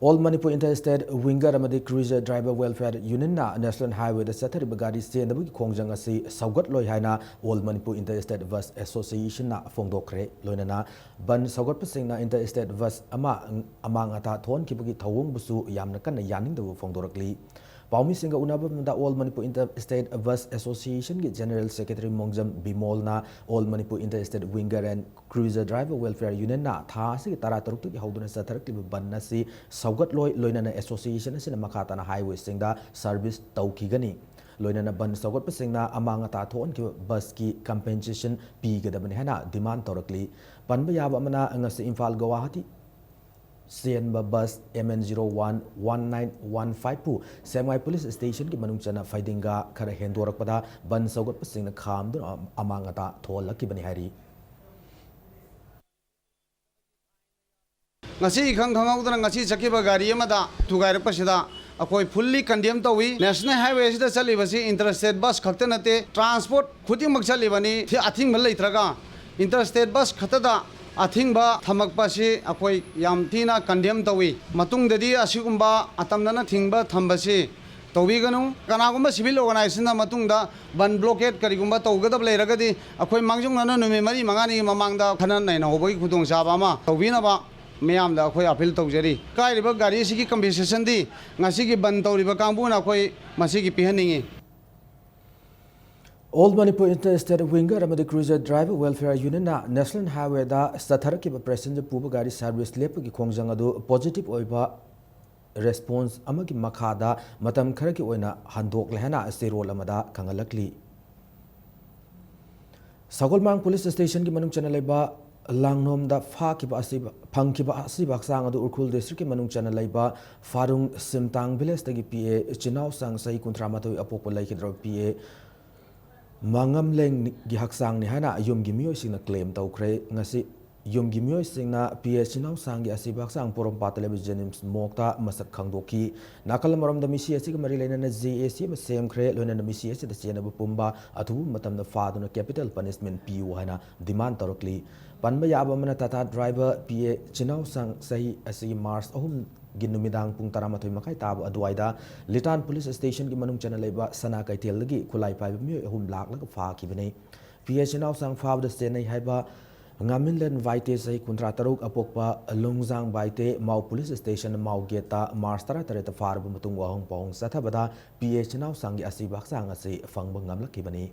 All Manipur Inter-State Winger ꯑꯃꯗꯤ Cruiser Driver Welfare Unionꯅ National Highwayꯗ ꯆꯠꯊꯔꯤꯕ ꯒꯥꯔꯤ ꯆꯦꯟꯗꯕꯒꯤ ꯈꯣꯡꯖꯪ ꯑꯁꯤ ꯁꯧꯒꯠꯂꯣꯏ ꯍꯥꯏꯅ All Manipur Inter-State Bus Associationꯅ ꯐꯣꯡꯗꯣꯛꯈ꯭ꯔꯦ꯫ ꯂꯣꯏꯅꯅ ꯕꯟ ꯁꯧꯒꯠꯄꯁꯤꯡꯅ inter-state bus ꯑꯃ ꯑꯃꯥꯡ ꯑꯇꯥ ꯊꯣꯛꯍꯟꯈꯤꯕꯒꯤ ꯊꯧꯑꯣꯡꯕꯨꯁꯨ ꯌꯥꯝꯅ ꯀꯟꯅ ꯌꯥꯅꯤꯡꯗꯕ ꯐꯣꯡꯗꯣꯔꯛꯂꯤ꯫ ꯄꯥꯎꯃꯤꯁꯤꯡꯒ ꯎꯅꯕ ꯑꯃꯗ All Manipur Inter-State Bus Associationꯒꯤ General Secretary ꯃꯣꯡꯖꯝ ꯕꯤꯃꯣꯜꯅ All Manipur Inter-State Winger and Cruiser Driver Welfare Unionꯅ ꯊꯥ ꯑꯁꯤꯒꯤ ꯇꯔꯥꯇꯔꯨꯛꯇꯒꯤ ꯍꯧꯗꯨꯅ ꯆꯠꯊꯔꯛꯂꯤꯕ ꯕꯟ ꯑꯁꯤ ꯁꯧꯒꯠꯂꯣꯏ, ꯂꯣꯏꯅꯅ association ꯑꯁꯤꯅ ꯃꯈꯥ ꯇꯥꯅ highwayꯁꯤꯡꯗ service ꯇꯧꯈꯤꯒꯅꯤ꯫ ꯂꯣꯏꯅꯅ ꯕꯟ ꯁꯧꯒꯠꯄꯁꯤꯡꯅ ꯑꯃꯥꯡ ꯑꯇꯥ ꯊꯣꯛꯍꯟꯈꯤꯕ busꯀꯤ compensation ꯄꯤꯒꯗꯕꯅꯤ ꯍꯥꯏꯅ demand ꯇꯧꯔꯛꯂꯤ꯫ ꯄꯟꯕ ꯌꯥꯕ ꯑꯃꯅ, ꯉꯁꯤ ꯏꯝꯐꯥꯜ ꯒꯧꯍꯥꯇꯤ ꯆꯦꯟꯕ bus M N zero one one nine one fiveꯄꯨ ꯁꯦꯡꯃꯥꯏ police stationꯒꯤ ꯃꯅꯨꯡ ꯆꯟꯅ ꯐꯩꯗꯤꯡꯒꯥ ꯈꯔ ꯍꯦꯟꯗꯣꯔꯛꯄꯗ ꯕꯟ ꯁꯧꯒꯠꯄꯁꯤꯡꯅ ꯈꯥꯝꯗꯨꯅ ꯑꯃꯥꯡ ꯑꯇꯥ ꯊꯣꯛꯍꯜꯂꯛꯈꯤꯕꯅꯤ ꯍꯥꯏꯔꯤ꯫ ꯉꯁꯤ ꯏꯈꯪ ꯈꯪꯍꯧꯗꯅ ꯉꯁꯤ ꯆꯠꯈꯤꯕ ꯒꯥꯔꯤ ꯑꯃꯗ ꯊꯨꯒꯥꯏꯔꯛꯄꯁꯤꯗ ꯑꯩꯈꯣꯏ fully condemn ꯇꯧꯏ꯫ National Highway ꯑꯁꯤꯗ ꯆꯠꯂꯤꯕꯁꯤ inter-state bus ꯈꯛꯇ ꯅꯠꯇꯦ, transport ꯈꯨꯗꯤꯡꯃꯛ ꯆꯠꯂꯤꯕꯅꯤ꯫ ꯊꯤ-, ꯑꯊꯤꯡꯕ ꯂꯩꯇ꯭ꯔꯒ inter-state bus ꯈꯛꯇꯗ ꯑꯊꯤꯡꯕ ꯊꯝꯃꯛꯄꯁꯤ ꯑꯩꯈꯣꯏ ꯌꯥꯝ ꯊꯤꯅ condemn ꯇꯧꯏ꯫ ꯃꯇꯨꯡꯗꯗꯤ ꯑꯁꯤꯒꯨꯝꯕ ꯑꯇꯝꯅꯅ ꯊꯤꯡꯕ ꯊꯝꯕꯁꯤ ꯇꯧꯕꯤꯒꯅꯨ꯫ ꯀꯅꯥꯒꯨꯝꯕ civil organizationꯅ ꯃꯇꯨꯡꯗ ꯕꯟ blockade ꯀꯔꯤꯒꯨꯝꯕ ꯇꯧꯒꯗꯕ ꯂꯩꯔꯒꯗꯤ, ꯑꯩꯈꯣꯏ ꯃꯥꯡꯖꯧꯅꯅ ꯅꯨꯃꯤꯠ ꯃꯔꯤ ꯃꯉꯥꯅꯤꯒꯤ ꯃꯃꯥꯡꯗ ꯈꯟꯅ ꯅꯩꯅꯍꯧꯕꯒꯤ ꯈꯨꯗꯣꯡꯆꯥꯕ ꯑꯃ ꯇꯧꯕꯤꯅꯕ ꯃꯤꯌꯥꯝꯗ ꯑꯩꯈꯣꯏ appeal ꯇꯧꯖꯔꯤ꯫ ꯀꯥꯏꯔꯤꯕ ꯒꯥꯔꯤ ꯑꯁꯤꯒꯤ compensationꯗꯤ ꯉꯁꯤꯒꯤ ꯕꯟ ꯇꯧꯔꯤꯕ ꯀꯥꯡꯕꯨꯅ ꯑꯩꯈꯣꯏ ꯃꯁꯤꯒꯤ ꯄꯤꯍꯟꯅꯤꯡꯏ꯫ All Manipur Inter-State Winger ꯑꯃꯗꯤ Cruiser Driver Welfare Unionꯅ National Highwayꯗ ꯆꯠꯊꯔꯛꯈꯤꯕ passenger ꯄꯨꯕ ꯒꯥꯔꯤ service ꯂꯦꯞꯄꯒꯤ ꯈꯣꯡꯖꯪ ꯑꯗꯨ positive ꯑꯣꯏꯕ response ꯑꯃꯒꯤ ꯃꯈꯥꯗ ꯃꯇꯝ ꯈꯔꯒꯤ ꯑꯣꯏꯅ ꯍꯟꯗꯣꯛꯂꯦ ꯍꯥꯏꯅ ꯆꯦꯔꯣꯜ ꯑꯃꯗ ꯈꯪꯍꯜꯂꯛꯂꯤ꯫ ꯁꯒꯣꯜꯕꯟ Police Stationꯒꯤ ꯃꯅꯨꯡ ꯆꯟꯅ ꯂꯩꯕ ꯂꯥꯡꯅꯣꯝꯗ ꯐꯥꯈꯤꯕ ꯑꯁꯤꯕ, ꯐꯪꯈꯤꯕ ꯑꯁꯤꯕ ꯍꯛꯆꯥꯡ ꯑꯗꯨ ꯎꯈ꯭ꯔꯨꯜ districtꯀꯤ ꯃꯅꯨꯡ ꯆꯟꯅ ꯂꯩꯕ ꯐꯥꯔꯨꯡ ꯁꯤꯝꯇꯥꯡ villageꯇꯒꯤ ꯄꯤ ꯑꯦ ꯆꯤꯅꯥꯎꯁꯥꯡ ꯆꯍꯤ ꯀꯨꯟꯊ꯭ꯔꯥ ꯃꯥꯊꯣꯏ ꯑꯄꯣꯛꯄ ꯂꯩꯈꯤꯗ꯭ꯔꯕ ꯄꯤ ꯑꯦ ꯃꯉꯝꯂꯦꯡꯒꯤ ꯍꯛꯆꯥꯡꯅꯤ ꯍꯥꯏꯅ ꯌꯨꯝꯒꯤ ꯃꯤꯑꯣꯏꯁꯤꯡꯅ claim ꯇꯧꯈ꯭ꯔꯦ꯫ ꯉꯁꯤ ꯌꯨꯝꯒꯤ ꯃꯤꯑꯣꯏꯁꯤꯡꯅ ꯄꯤ ꯑꯦ ꯆꯤꯅꯥꯎꯁꯥꯡꯒꯤ ꯑꯁꯤꯕ ꯍꯛꯆꯥꯡ ꯄꯣꯔꯣꯝꯄꯥꯠꯇ ꯂꯩꯕ JNIMS morgueꯇ ꯃꯁꯛ ꯈꯪꯗꯣꯛꯈꯤ꯫ ꯅꯥꯀꯜ ꯑꯃꯔꯣꯝꯗ ꯃꯤꯁꯤ ꯑꯁꯤꯒ ꯃꯔꯤ ꯂꯩꯅꯅ JAC ꯑꯃ ꯁꯦꯝꯈ꯭ꯔꯦ꯫ ꯂꯣꯏꯅꯅ ꯃꯤꯁꯤ ꯑꯁꯤꯗ ꯆꯦꯟꯅꯕ ꯄꯨꯝꯕ ꯑꯊꯨꯕ ꯃꯇꯝꯗ ꯐꯥꯗꯨꯅ capital punishment ꯄꯤꯌꯨ ꯍꯥꯏꯅ demand ꯇꯧꯔꯛꯂꯤ꯫ ꯄꯟꯕ ꯌꯥꯕ ꯑꯃꯅ, Tata driver ꯄꯤ ꯑꯦ ꯆꯤꯅꯥꯎꯁꯥꯡ ꯆꯍꯤ ꯑꯁꯤꯒꯤ March ꯑꯍꯨꯝꯒꯤ ꯅꯨꯃꯤꯗꯥꯡ ꯄꯨꯡ ꯇꯔꯥꯃꯥꯊꯣꯏ ꯃꯈꯥꯏ ꯇꯥꯕ ꯑꯗꯨꯋꯥꯏꯗ ꯂꯤꯇꯥꯟ Police Stationꯒꯤ ꯃꯅꯨꯡ ꯆꯟꯅ ꯂꯩꯕ ꯁꯅꯥ ꯀꯩꯊꯦꯜꯗꯒꯤ ꯈꯨꯠꯂꯥꯏ ꯄꯥꯏꯕ ꯃꯤꯑꯣꯏ ꯑꯍꯨꯝ ꯂꯥꯛꯂꯒ ꯐꯥꯈꯤꯕꯅꯤ꯫ ꯄꯤ ꯑꯦ ꯆꯤꯅꯥꯎꯁꯥꯡ ꯐꯥꯕꯗ ꯆꯦꯟꯅꯩ ꯍꯥꯏꯕ ꯉꯥꯃꯤꯟꯂꯦꯟ ꯕꯥꯏꯇꯦ ꯆꯍꯤ ꯀꯨꯟꯊ꯭ꯔꯥ ꯇꯔꯨꯛ ꯑꯄꯣꯛꯄ ꯂꯣꯡꯖꯥꯡ ꯕꯥꯏꯇꯦ ꯃꯥꯎ Police Station ꯃꯥꯎ gateꯇ March ꯇꯔꯥ ꯇꯔꯦꯠꯇ ꯐꯥꯔꯕ ꯃꯇꯨꯡ ꯋꯥꯍꯪ ꯄꯥꯎꯍꯪ ꯆꯠꯊꯕꯗ ꯄꯤ ꯑꯦ ꯆꯤꯅꯥꯎꯁꯥꯡꯒꯤ ꯑꯁꯤꯕ ꯍꯛꯆꯥꯡ ꯑꯁꯤ ꯐꯪꯕ ꯉꯝꯂꯛꯈꯤꯕꯅꯤ꯫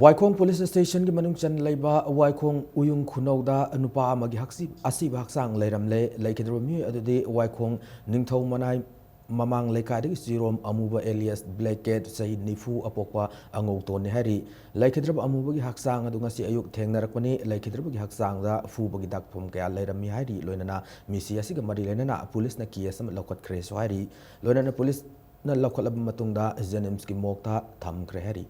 ꯋꯥꯏꯈꯣꯡ Police Stationꯒꯤ ꯃꯅꯨꯡ ꯆꯟꯅ ꯂꯩꯕ ꯋꯥꯏꯈꯣꯡ ꯎꯌꯨꯡ ꯈꯨꯅꯧꯗ ꯅꯨꯄꯥ ꯑꯃꯒꯤ ꯍꯛꯁꯤ-, ꯑꯁꯤꯕ ꯍꯛꯆꯥꯡ ꯂꯩꯔꯝꯂꯦ꯫ ꯂꯩꯈꯤꯗ꯭ꯔꯕ ꯃꯤꯑꯣꯏ ꯑꯗꯨꯗꯤ ꯋꯥꯏꯈꯣꯡ ꯅꯤꯡꯊꯧ ꯃꯅꯥꯏ ꯃꯃꯥꯡ ꯂꯩꯀꯥꯏꯗꯒꯤ ꯆꯤꯔꯣꯝ ꯑꯃꯨꯕ alias Black Cat ꯆꯍꯤ ꯅꯤꯐꯨ ꯑꯄꯣꯛꯄ ꯑꯉꯧꯇꯣꯟꯅꯤ ꯍꯥꯏꯔꯤ꯫ ꯂꯩꯈꯤꯗ꯭ꯔꯕ ꯑꯃꯨꯕꯒꯤ ꯍꯛꯆꯥꯡ ꯑꯗꯨ ꯉꯁꯤ ꯑꯌꯨꯛ ꯊꯦꯡꯅꯔꯛꯄꯅꯤ꯫ ꯂꯩꯈꯤꯗ꯭ꯔꯕꯒꯤ ꯍꯛꯆꯥꯡꯗ ꯐꯨꯕꯒꯤ ꯗꯥꯛꯐꯝ ꯀꯌꯥ ꯂꯩꯔꯝꯃꯤ ꯍꯥꯏꯔꯤ꯫ ꯂꯣꯏꯅꯅ ꯃꯤꯁꯤ ꯑꯁꯤꯒ ꯃꯔꯤ ꯂꯩꯅꯅ ꯄꯨꯂꯤꯁꯅ case ꯑꯃ ꯂꯧꯈꯠꯈ꯭ꯔꯦꯁꯨ ꯍꯥꯏꯔꯤ꯫ ꯂꯣꯏꯅꯅ ꯄꯨꯂꯤꯁꯅ ꯂꯧꯈꯠꯂꯕ ꯃꯇꯨꯡꯗ JNIMSꯀꯤ morgueꯇ ꯊꯝꯈ꯭ꯔꯦ ꯍꯥꯏꯔꯤ꯫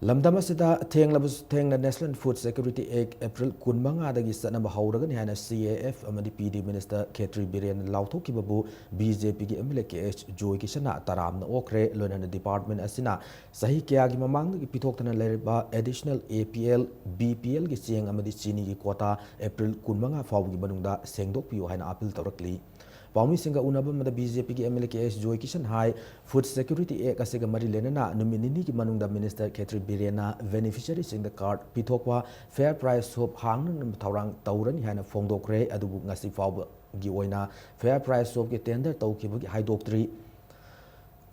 ꯂꯝꯗꯝ ꯑꯁꯤꯗ ꯊꯦꯡꯂꯕꯁꯨ ꯊꯦꯡꯅ National Food Security Act April ꯀꯨꯟꯃꯉꯥꯗꯒꯤ ꯆꯠꯅꯕ ꯍꯧꯔꯒꯅꯤ ꯍꯥꯏꯅ C A F ꯑꯃꯗꯤ P D Minister Khetri ꯕꯤꯔꯦꯟꯅ ꯂꯥꯎꯊꯣꯛꯈꯤꯕꯕꯨ B J Pꯒꯤ M L A K H ꯖꯣꯏ ꯀꯤꯁꯟꯅ ꯇꯔꯥꯝꯅ ꯑꯣꯛꯈ꯭ꯔꯦ꯫ ꯂꯣꯏꯅꯅ department ꯑꯁꯤꯅ ꯆꯍꯤ ꯀꯌꯥꯒꯤ ꯃꯃꯥꯡꯗꯒꯤ ꯄꯤꯊꯣꯛꯇꯅ ꯂꯩꯔꯤꯕ additional A P L, B P Lꯒꯤ ꯆꯦꯡ ꯑꯃꯗꯤ ꯆꯤꯅꯤꯒꯤ quota April ꯀꯨꯟꯃꯉꯥ ꯐꯥꯎꯕꯒꯤ ꯃꯅꯨꯡꯗ ꯁꯦꯡꯗꯣꯛꯄꯤꯌꯨ ꯍꯥꯏꯅ appeal ꯇꯧꯔꯛꯂꯤ꯫ ꯄꯥꯎꯃꯤꯁꯤꯡꯒ ꯎꯅꯕ ꯑꯃꯗ B J Pꯒꯤ M L A K H joy Kisan high, Food Security Act ꯑꯁꯤꯒ ꯃꯔꯤ ꯂꯩꯅꯅ ꯅꯨꯃꯤꯠ ꯅꯤꯅꯤꯒꯤ ꯃꯅꯨꯡꯗ Minister ꯈꯦꯇ꯭ꯔꯤ ꯕꯤꯔꯦꯟꯅ beneficiaryꯁꯤꯡꯗ card ꯄꯤꯊꯣꯛꯄ, fair price shop ꯍꯥꯡꯅꯅꯕ ꯊꯧꯔꯥꯡ ꯇꯧꯔꯅꯤ ꯍꯥꯏꯅ ꯐꯣꯡꯗꯣꯛꯈ꯭ꯔꯦ꯫ ꯑꯗꯨꯕꯨ ꯉꯁꯤ ꯐꯥꯎꯕꯒꯤ ꯑꯣꯏꯅ fair price shopꯀꯤ tender ꯇꯧꯈꯤꯕꯒꯤ ꯍꯥꯏꯗꯣꯛꯇ꯭ꯔꯤ꯫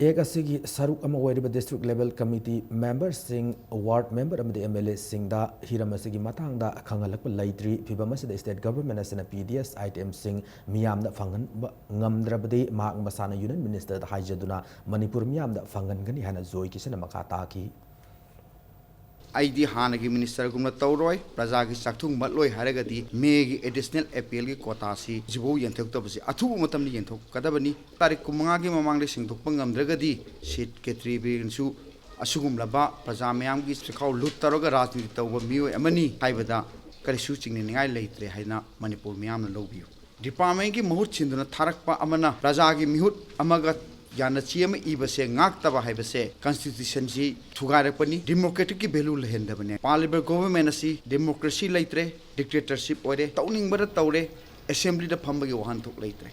Act ꯑꯁꯤꯒꯤ ꯁꯔꯨꯛ ꯑꯃ ꯑꯣꯏꯔꯤꯕ district level committee memberꯁꯤꯡ, ward member ꯑꯃꯗꯤ M L Aꯁꯤꯡꯗ ꯍꯤꯔꯝ ꯑꯁꯤꯒꯤ ꯃꯇꯥꯡꯗ ꯈꯪꯍꯜꯂꯛꯄ ꯂꯩꯇ꯭ꯔꯤ꯫ ꯐꯤꯚꯝ ꯑꯁꯤꯗ state government ꯑꯁꯤꯅ P D S itemꯁꯤꯡ ꯃꯤꯌꯥꯝꯗ ꯐꯪꯍꯟꯕ ꯉꯝꯗ꯭ꯔꯕꯗꯤ ꯃꯍꯥꯛ ꯃꯁꯥꯅ Union Ministerꯗ ꯍꯥꯏꯖꯗꯨꯅ ꯃꯅꯤꯄꯨꯔ ꯃꯤꯌꯥꯝꯗ ꯐꯪꯍꯟꯒꯅꯤ ꯍꯥꯏꯅ ꯖꯣꯏ ꯀꯤꯁꯟꯅ ꯃꯈꯥ ꯇꯥꯈꯤ꯫ ꯑꯩꯗꯤ ꯍꯥꯟꯅꯒꯤ ministerꯒꯨꯝꯅ ꯇꯧꯔꯣꯏ, ꯄ꯭ꯔꯖꯥꯒꯤ ꯆꯥꯛꯊꯨꯡ ꯃꯠꯂꯣꯏ ꯍꯥꯏꯔꯒꯗꯤ ꯃꯦꯒꯤ additional A P Lꯒꯤ quotaꯁꯤ ꯍꯧꯖꯤꯛꯐꯥꯎ ꯌꯦꯟꯊꯣꯛꯇꯕꯁꯤ ꯑꯊꯨꯕ ꯃꯇꯝꯗ ꯌꯦꯟꯊꯣꯛꯀꯗꯕꯅꯤ꯫ ꯇꯥꯔꯤꯛ ꯀꯨꯟꯃꯉꯥꯒꯤ ꯃꯃꯥꯡꯗ ꯁꯦꯡꯗꯣꯛꯄ ꯉꯝꯗ꯭ꯔꯒꯗꯤ ꯁꯤꯠ ꯈꯦꯇ꯭ꯔꯤ ꯕꯤꯔꯦꯟꯁꯨ ꯑꯁꯤꯒꯨꯝꯂꯕ ꯄ꯭ꯔꯖꯥ ꯃꯌꯥꯝꯒꯤ ꯆꯈꯥꯎ ꯂꯨꯠ ꯇꯧꯔꯒ ꯔꯥꯖꯅꯤꯇꯤ ꯇꯧꯕ ꯃꯤꯑꯣꯏ ꯑꯃꯅꯤ ꯍꯥꯏꯕꯗ ꯀꯔꯤꯁꯨ ꯆꯤꯡꯅꯅꯤꯡꯉꯥꯏ ꯂꯩꯇ꯭ꯔꯦ ꯍꯥꯏꯅ ꯃꯅꯤꯄꯨꯔ ꯃꯤꯌꯥꯝꯅ ꯂꯧꯕꯤꯌꯨ꯫ Departmentꯀꯤ ꯃꯍꯨꯠ ꯁꯤꯟꯗꯨꯅ ꯊꯥꯔꯛꯄ ꯑꯃꯅ ꯄ꯭ꯔꯖꯥꯒꯤ ꯃꯤꯍꯨꯠ ꯑꯃꯒ ꯌꯥꯅ ꯆꯦ ꯑꯃ ꯏꯕꯁꯦ ꯉꯥꯛꯇꯕ ꯍꯥꯏꯕꯁꯦ constitutionꯁꯤ ꯊꯨꯒꯥꯏꯔꯛꯄꯅꯤ, democraticꯀꯤ value ꯂꯩꯍꯟꯗꯕꯅꯦ꯫ ꯄꯥꯜꯂꯤꯕ government ꯑꯁꯤ democracy ꯂꯩꯇ꯭ꯔꯦ, dictatorship ꯑꯣꯏꯔꯦ, ꯇꯧꯅꯤꯡꯕꯗ ꯇꯧꯔꯦ, assemblyꯗ ꯐꯝꯕꯒꯤ ꯋꯥꯍꯟꯊꯣꯛ ꯂꯩꯇ꯭ꯔꯦ꯫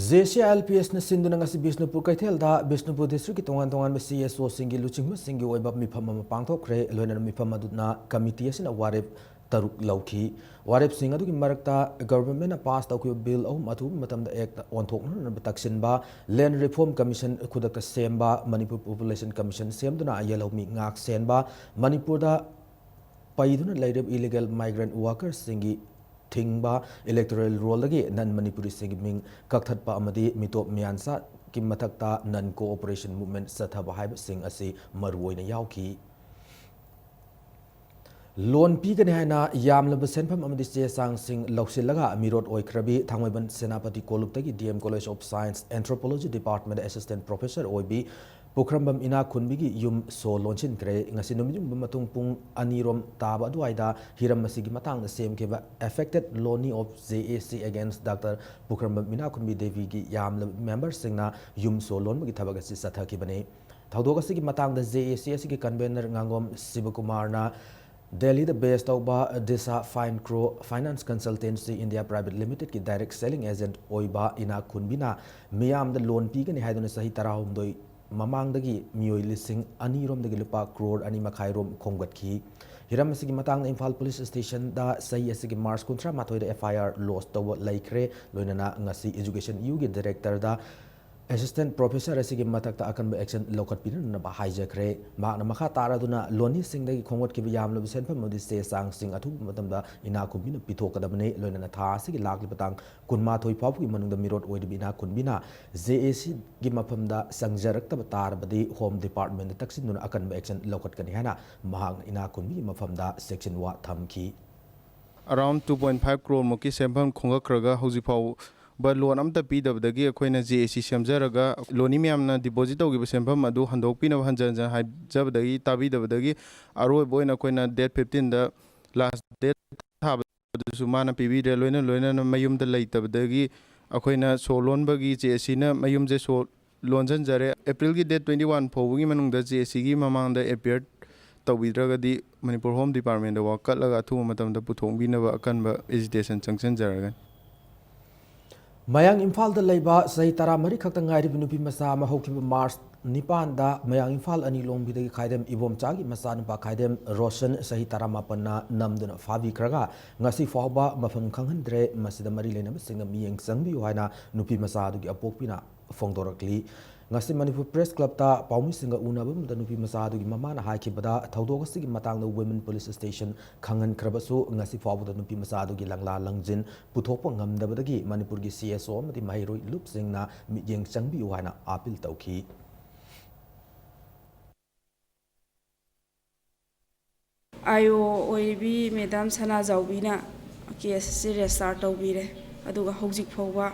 J C I L P Sꯅ ꯁꯤꯟꯗꯨꯅ ꯉꯁꯤ ꯕꯤꯁꯅꯨꯄꯨꯔ ꯀꯩꯊꯦꯜꯗ ꯕꯤꯁꯅꯨꯄꯨꯔ districtꯀꯤ ꯇꯣꯉꯥꯟ ꯇꯣꯉꯥꯟꯕ C S Oꯁꯤꯡꯒꯤ ꯂꯨꯆꯤꯡꯕꯁꯤꯡꯒꯤ ꯑꯣꯏꯕ ꯃꯤꯐꯝ ꯑꯃ ꯄꯥꯡꯊꯣꯛꯈ꯭ꯔꯦ꯫ ꯂꯣꯏꯅꯅ ꯃꯤꯐꯝ ꯑꯗꯨꯅ committee ꯑꯁꯤꯅ ꯋꯥꯔꯦꯞ ꯇꯔꯨꯛ ꯂꯧꯈꯤ꯫ ꯋꯥꯔꯦꯞꯁꯤꯡ ꯑꯗꯨꯒꯤ ꯃꯔꯛꯇ governmentꯅ pass ꯇꯧꯈꯤꯕ bill ꯑꯍꯨꯝ ꯑꯊꯨꯕ ꯃꯇꯝꯗ actꯇ ꯑꯣꯟꯊꯣꯛꯅꯅꯕ ꯇꯛꯁꯤꯟꯕ, Land Reform Commission ꯈꯨꯗꯛꯇ ꯁꯦꯝꯕ, Manipur Population Commission ꯁꯦꯝꯗꯨꯅ ꯌꯦꯜꯍꯧꯃꯤ ꯉꯥꯛ ꯁꯦꯟꯕ, ꯃꯅꯤꯄꯨꯔꯗ ꯄꯩꯗꯨꯅ ꯂꯩꯔꯤꯕ illegal migrant workersꯁꯤꯡꯒꯤ ꯊꯤꯡꯕ, electoral rollꯗꯒꯤ non Manipuriꯁꯤꯡꯒꯤ ꯃꯤꯡ ꯀꯛꯊꯠꯄ ꯑꯃꯗꯤ ꯃꯤꯇꯣꯞ ꯃꯤꯌꯥꯟꯆꯥꯒꯤ ꯃꯊꯛꯇ non cooperation movement ꯆꯠꯊꯕ ꯍꯥꯏꯕꯁꯤꯡ ꯑꯁꯤ ꯃꯔꯨꯑꯣꯏꯅ ꯌꯥꯎꯈꯤ꯫ Loan ꯄꯤꯒꯅꯤ ꯍꯥꯏꯅ ꯌꯥꯝꯂꯕ ꯁꯦꯟꯐꯝ ꯑꯃꯗꯤ ꯆꯦ ꯆꯥꯡꯁꯤꯡ ꯂꯧꯁꯤꯜꯂꯒ ꯃꯤꯔꯣꯠ ꯑꯣꯏꯈ꯭ꯔꯕꯤ ꯊꯥꯡꯃꯩꯕꯟ Senapati ꯀꯣꯂꯨꯞꯇꯒꯤ D M College of Science Anthropology Department Assistant Professor ꯑꯣꯏꯕꯤ ꯄꯨꯈ꯭ꯔꯝꯕꯝ ꯏꯅꯥꯛ ꯈꯨꯟꯕꯤꯒꯤ ꯌꯨꯝ ꯁꯣ ꯂꯣꯟꯁꯤꯟꯈ꯭ꯔꯦ꯫ ꯉꯁꯤ ꯅꯨꯃꯤꯠ ꯌꯨꯡꯕ ꯃꯇꯨꯡ ꯄꯨꯡ ꯑꯅꯤꯔꯣꯝ ꯇꯥꯕ ꯑꯗꯨꯋꯥꯏꯗ ꯍꯤꯔꯝ ꯑꯁꯤꯒꯤ ꯃꯇꯥꯡꯗ ꯁꯦꯝꯈꯤꯕ Affected Loney of J A C Against Doctor ꯄꯨꯈ꯭ꯔꯝꯕꯝ ꯏꯅꯥꯛ ꯈꯨꯟꯕꯤ ꯗꯦꯕꯤꯒꯤ ꯌꯥꯝꯂꯕ ꯃꯦꯝꯕꯔꯁꯤꯡꯅ ꯌꯨꯝ ꯁꯣ ꯂꯣꯟꯕꯒꯤ ꯊꯕꯛ ꯑꯁꯤ ꯆꯠꯊꯈꯤꯕꯅꯤ꯫ ꯊꯧꯗꯣꯛ ꯑꯁꯤꯒꯤ ꯃꯇꯥꯡꯗ J A C ꯑꯁꯤꯒꯤ ꯀꯟꯚꯦꯅꯔ ꯉꯥꯉꯣꯝ ꯁꯤꯕꯀꯨꯃꯥꯔꯅ ꯗꯦꯜꯂꯤꯗ ꯕꯦꯁ ꯇꯧꯕ Disha Fincro finance consultancy India private ꯂꯤꯃꯤꯇꯦꯗꯀꯤ ꯗꯥꯏꯔꯦꯛ ꯁꯦꯂꯤꯡ ꯑꯦꯖꯦꯟꯠ ꯑꯣꯏꯕ ꯏꯅꯥꯛ ꯈꯨꯟꯕꯤꯅ ꯃꯤꯌꯥꯝꯗ ꯂꯣꯟ ꯄꯤꯒꯅꯤ ꯍꯥꯏꯗꯨꯅ ꯆꯍꯤ ꯇꯔꯥꯍꯨꯝꯗꯣꯏ ꯃꯃꯥꯡꯗꯒꯤ ꯃꯤꯑꯣꯏ ꯂꯤꯁꯤꯡ ꯑꯅꯤꯔꯣꯝꯗꯒꯤ ꯂꯨꯄꯥ ꯀ꯭ꯔꯣꯔ ꯑꯅꯤ ꯃꯈꯥꯏꯔꯣꯝ ꯈꯣꯝꯒꯠꯈꯤ꯫ ꯍꯤꯔꯝ ꯑꯁꯤꯒꯤ ꯃꯇꯥꯡꯗ ꯏꯝꯐꯥꯜ ꯄꯨꯂꯤꯁ ꯁ꯭ꯇꯦꯁꯟꯗ ꯆꯍꯤ ꯑꯁꯤꯒꯤ ꯃꯥꯔꯆ ꯀꯨꯟꯊ꯭ꯔꯥ ꯃꯥꯊꯣꯏꯗ F I R ꯂꯣꯖ ꯇꯧꯕ ꯂꯩꯈ꯭ꯔꯦ꯫ ꯂꯣꯏꯅꯅ ꯉꯁꯤ ꯏꯖꯨꯀꯦꯁꯟ ꯌꯨꯒꯤ ꯗꯤꯔꯦꯛꯇꯔꯗ ꯑꯦꯁꯤꯁꯇꯦꯟꯠ ꯄ꯭ꯔꯣꯐꯦꯁꯔ ꯑꯁꯤꯒꯤ ꯃꯊꯛꯇ ꯑꯀꯟꯕ ꯑꯦꯛꯁꯟ ꯂꯧꯈꯠꯄꯤꯅꯅꯕ ꯍꯥꯏꯖꯈ꯭ꯔꯦ꯫ ꯃꯍꯥꯛꯅ ꯃꯈꯥ ꯇꯥꯔꯗꯨꯅ ꯂꯣꯟꯃꯤꯁꯤꯡꯗꯒꯤ ꯈꯣꯝꯒꯠꯈꯤꯕ ꯌꯥꯝꯂꯕ ꯁꯦꯟꯐꯝ ꯑꯃꯗꯤ ꯆꯦ ꯆꯥꯡꯁꯤꯡ ꯑꯊꯨꯕ ꯃꯇꯝꯗ ꯏꯅꯥꯛ ꯈꯨꯟꯕꯤꯅ ꯄꯤꯊꯣꯛꯀꯗꯕꯅꯤ꯫ ꯂꯣꯏꯅꯅ ꯊꯥ ꯑꯁꯤꯒꯤ ꯂꯥꯛꯂꯤꯕ ꯇꯥꯡ ꯀꯨꯟꯃꯥꯊꯣꯏ ꯐꯥꯎꯕꯒꯤ ꯃꯅꯨꯡꯗ ꯃꯤꯔꯣꯠ ꯑꯣꯏꯔꯤꯕ ꯏꯅꯥꯛ ꯈꯨꯟꯕꯤꯅ J A C ꯒꯤ ꯃꯐꯝꯗ ꯆꯪꯖꯔꯛꯇꯕ ꯇꯥꯔꯕꯗꯤ ꯍꯣꯝ ꯗꯤꯄꯥꯔꯠꯃꯦꯟꯗ ꯇꯛꯁꯤꯟꯗꯨꯅ ꯑꯀꯟꯕ ꯑꯦꯛꯁꯟ ꯂꯧꯈꯠꯀꯅꯤ ꯍꯥꯏꯅ ꯃꯍꯥꯛꯅ ꯏꯅꯥꯛ ꯈꯨꯟꯕꯤꯒꯤ ꯃꯐꯝꯗ ꯆꯦꯛꯁꯤꯟꯋꯥ ꯊꯝꯈꯤ꯫ Around two point five crore ꯃꯨꯛꯀꯤ ꯁꯦꯟꯐꯝ ꯈꯣꯝꯒꯠꯈ꯭ꯔꯒ ꯍꯧꯖꯤꯛ ꯐꯥꯎꯕ ꯂꯣꯟ ꯑꯝꯇ ꯄꯤꯗꯕꯗꯒꯤ ꯑꯩꯈꯣꯏꯅ J A C ꯁꯦꯝꯖꯔꯒ ꯂꯣꯟꯃꯤ ꯃꯌꯥꯝꯅ ꯗꯤꯄꯣꯖꯤꯠ ꯇꯧꯈꯤꯕ ꯁꯦꯟꯐꯝ ꯑꯗꯨ ꯍꯟꯗꯣꯛꯄꯤꯅꯕ ꯍꯟꯖꯟ ꯍꯟꯖꯟ ꯍꯥꯏꯖꯕꯗꯒꯤ ꯇꯥꯕꯤꯗꯕꯗꯒꯤ ꯑꯔꯣꯏꯕ ꯑꯣꯏꯅ ꯑꯩꯈꯣꯏꯅ date fifteenꯗ last date ꯊꯥꯕꯗꯨꯁꯨ ꯃꯥꯅ ꯄꯤꯕꯤꯗ꯭ꯔꯦ꯫ ꯂꯣꯏꯅ ꯂꯣꯏꯅꯅ ꯃꯌꯨꯝꯗ ꯂꯩꯇꯕꯗꯒꯤ ꯑꯩꯈꯣꯏꯅ ꯁꯣ ꯂꯣꯟꯕꯒꯤ J A Cꯅ ꯃꯌꯨꯝꯁꯦ show ꯂꯣꯟꯁꯤꯟꯖꯔꯦ꯫ Aprilꯒꯤ date twenty one ꯐꯥꯎꯕꯒꯤ ꯃꯅꯨꯡꯗ J A Cꯒꯤ ꯃꯃꯥꯡꯗ appear ꯇꯧꯕꯤꯗ꯭ꯔꯒꯗꯤ ꯃꯅꯤꯄꯨꯔ ꯍꯣꯝ ꯗꯤꯄꯥꯔꯠꯃꯦꯟꯗ ꯋꯥꯀꯠꯂꯒ ꯑꯊꯨꯕ ꯃꯇꯝꯗ ꯄꯨꯊꯣꯛꯄꯤꯅꯕ ꯑꯀꯟꯕ agitation ꯆꯪꯁꯤꯟꯖꯔꯒꯅꯤ꯫ ꯃꯌꯥꯡ ꯏꯝꯐꯥꯜꯗ ꯂꯩꯕ ꯆꯍꯤ ꯇꯔꯥꯃꯔꯤ ꯈꯛꯇ ꯉꯥꯏꯔꯤꯕ ꯅꯨꯄꯤ ꯃꯆꯥ ꯑꯃ ꯍꯧꯈꯤꯕ ꯃꯥꯔꯆ ꯅꯤꯄꯥꯟꯗ ꯃꯌꯥꯡ ꯏꯝꯐꯥꯜ ꯑꯅꯤ ꯂꯣꯡꯕꯤꯗꯒꯤ ꯈꯥꯏꯗꯦꯝ ꯏꯕꯣꯝꯆꯥꯒꯤ ꯃꯆꯥꯅꯨꯄꯥ ꯈꯥꯏꯗꯦꯝ ꯔꯣꯁꯟ ꯆꯍꯤ ꯇꯔꯥꯃꯥꯄꯟꯅ ꯅꯝꯗꯨꯅ ꯐꯥꯕꯤꯈ꯭ꯔꯒ ꯉꯁꯤ ꯐꯥꯎꯕ ꯃꯐꯝ ꯈꯪꯍꯟꯗ꯭ꯔꯦ꯫ ꯃꯁꯤꯗ ꯃꯔꯤ ꯂꯩꯅꯕꯁꯤꯡꯅ ꯃꯤꯠꯌꯦꯡ ꯆꯪꯕꯤꯌꯨ ꯍꯥꯏꯅ ꯅꯨꯄꯤ ꯃꯆꯥ ꯑꯗꯨꯒꯤ ꯑꯄꯣꯛꯄꯤꯅ ꯐꯣꯡꯗꯣꯔꯛꯂꯤ꯫ ꯉꯁꯤ ꯃꯅꯤꯄꯨꯔ ꯄ꯭ꯔꯦꯁ ꯀ꯭ꯂꯕꯇ ꯄꯥꯎꯃꯤꯁꯤꯡꯒ ꯎꯅꯕ ꯑꯃꯗ ꯅꯨꯄꯤ ꯃꯆꯥ ꯑꯗꯨꯒꯤ ꯃꯃꯥꯅ ꯍꯥꯏꯈꯤꯕꯗ, ꯊꯧꯗꯣꯛ ꯑꯁꯤꯒꯤ ꯃꯇꯥꯡꯗ Women Police Station ꯈꯪꯍꯟꯈ꯭ꯔꯕꯁꯨ ꯉꯁꯤ ꯐꯥꯎꯕꯗ ꯅꯨꯄꯤ ꯃꯆꯥ ꯑꯗꯨꯒꯤ ꯂꯪꯂꯥ ꯂꯪꯖꯤꯟ ꯄꯨꯊꯣꯛꯄ ꯉꯝꯗꯕꯗꯒꯤ ꯃꯅꯤꯄꯨꯔꯒꯤ C S O ꯑꯃꯗꯤ ꯃꯍꯩꯔꯣꯏ ꯂꯨꯞꯁꯤꯡꯅ ꯃꯤꯠꯌꯦꯡ ꯆꯪꯕꯤꯌꯨ ꯍꯥꯏꯅ ꯑꯥꯄꯤꯜ ꯇꯧꯈꯤ꯫ ꯑꯥꯏ ꯑꯣ ꯑꯣꯏꯔꯤꯕꯤ ꯃꯦꯗꯥꯝ ꯁꯅꯥꯖꯥꯎꯕꯤꯅ ꯀꯦꯁ ꯑꯁꯤ ꯔꯦꯖꯤꯁꯇꯥꯔ ꯇꯧꯕꯤꯔꯦ꯫ ꯑꯗꯨꯒ ꯍꯧꯖꯤꯛ ꯐꯥꯎꯕ,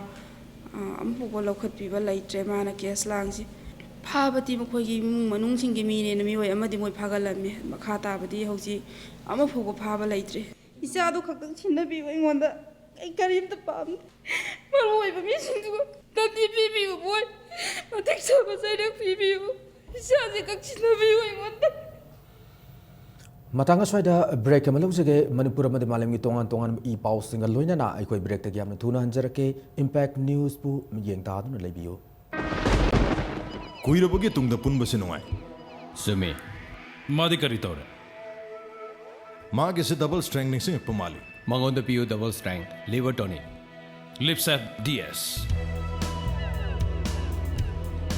ꯑ, ꯑꯃꯐꯥꯎꯕ ꯂꯧꯈꯠꯄꯤꯕ ꯂꯩꯇ꯭ꯔꯦ꯫ ꯃꯥꯅ ꯀꯦꯁ ꯂꯥꯡꯁꯤ ꯐꯥꯕꯗꯤ ꯃꯈꯣꯏꯒꯤ ꯏꯃꯨꯡ ꯃꯅꯨꯡꯁꯤꯡꯒꯤ ꯃꯤꯅꯦꯅ ꯃꯤꯑꯣꯏ ꯑꯃꯗꯤ ꯃꯣꯏ ꯐꯥꯒꯠꯂꯝꯃꯤ꯫ ꯃꯈꯥ ꯇꯥꯕꯗꯤ ꯍꯧꯖꯤꯛ ꯑꯃꯐꯥꯎꯕ ꯐꯥꯕ ꯂꯩꯇ꯭ꯔꯤ꯫ ꯏꯆꯥꯗꯣ ꯈꯛꯇꯪ ꯁꯤꯟꯅꯕꯤꯌꯨ ꯑꯩꯉꯣꯟꯗ꯫ ꯑꯩ ꯀꯔꯤꯝꯇ ꯄꯥꯝꯗꯦ꯫ ꯃꯔꯨ ꯑꯣꯏꯕ ꯃꯤꯁꯤꯡꯗꯨꯒ ꯇꯝꯕꯤ ꯄꯤꯕꯤꯌꯨ, ꯃꯣꯏ ꯃꯇꯤꯛ ꯆꯥꯕ ꯆꯩꯔꯛ ꯄꯤꯕꯤꯌꯨ꯫ ꯏꯆꯥꯁꯦ ꯈꯛ ꯁꯤꯟꯅꯕꯤꯌꯨ ꯑꯩꯉꯣꯟꯗ꯫ ꯃꯇꯥꯡ ꯑꯁ꯭ꯋꯥꯏꯗ ꯕ꯭ꯔꯦꯛ ꯑꯃ ꯂꯧꯖꯒꯦ꯫ ꯃꯅꯤꯄꯨꯔ ꯑꯃꯗꯤ ꯃꯥꯂꯦꯝꯒꯤ ꯇꯣꯉꯥꯟ ꯇꯣꯉꯥꯟꯕ ꯏ ꯄꯥꯎꯁꯤꯡꯒ ꯂꯣꯏꯅꯅ ꯑꯩꯈꯣꯏ ꯕ꯭ꯔꯦꯛꯇꯒꯤ ꯌꯥꯝꯅ ꯊꯨꯅ ꯍꯟꯖꯔꯛꯀꯦ꯫ ꯏꯝꯄꯦꯛ ꯅ꯭ꯌꯨꯁꯄꯨ ꯃꯤꯠꯌꯦꯡ ꯇꯥꯗꯨꯅ ꯂꯩꯕꯤꯌꯨ꯫ ꯀꯨꯏꯔꯕꯒꯤ ꯇꯨꯡꯗ ꯄꯨꯟꯕꯁꯤ ꯅꯨꯡꯉꯥꯏ꯫ ꯆꯨꯝꯃꯤ꯫ ꯃꯥꯗꯤ ꯀꯔꯤ ꯇꯧꯔꯦ? ꯃꯥꯒꯤꯁꯤ ꯗꯕꯜ ꯁ꯭ꯇ꯭ꯔꯦꯡ ꯅꯤꯡꯁꯤꯡꯉꯛꯄ ꯃꯥꯜꯂꯤ꯫ ꯃꯉꯣꯟꯗ ꯄꯤꯌꯨ double strong liver tonic. Lipsep D S.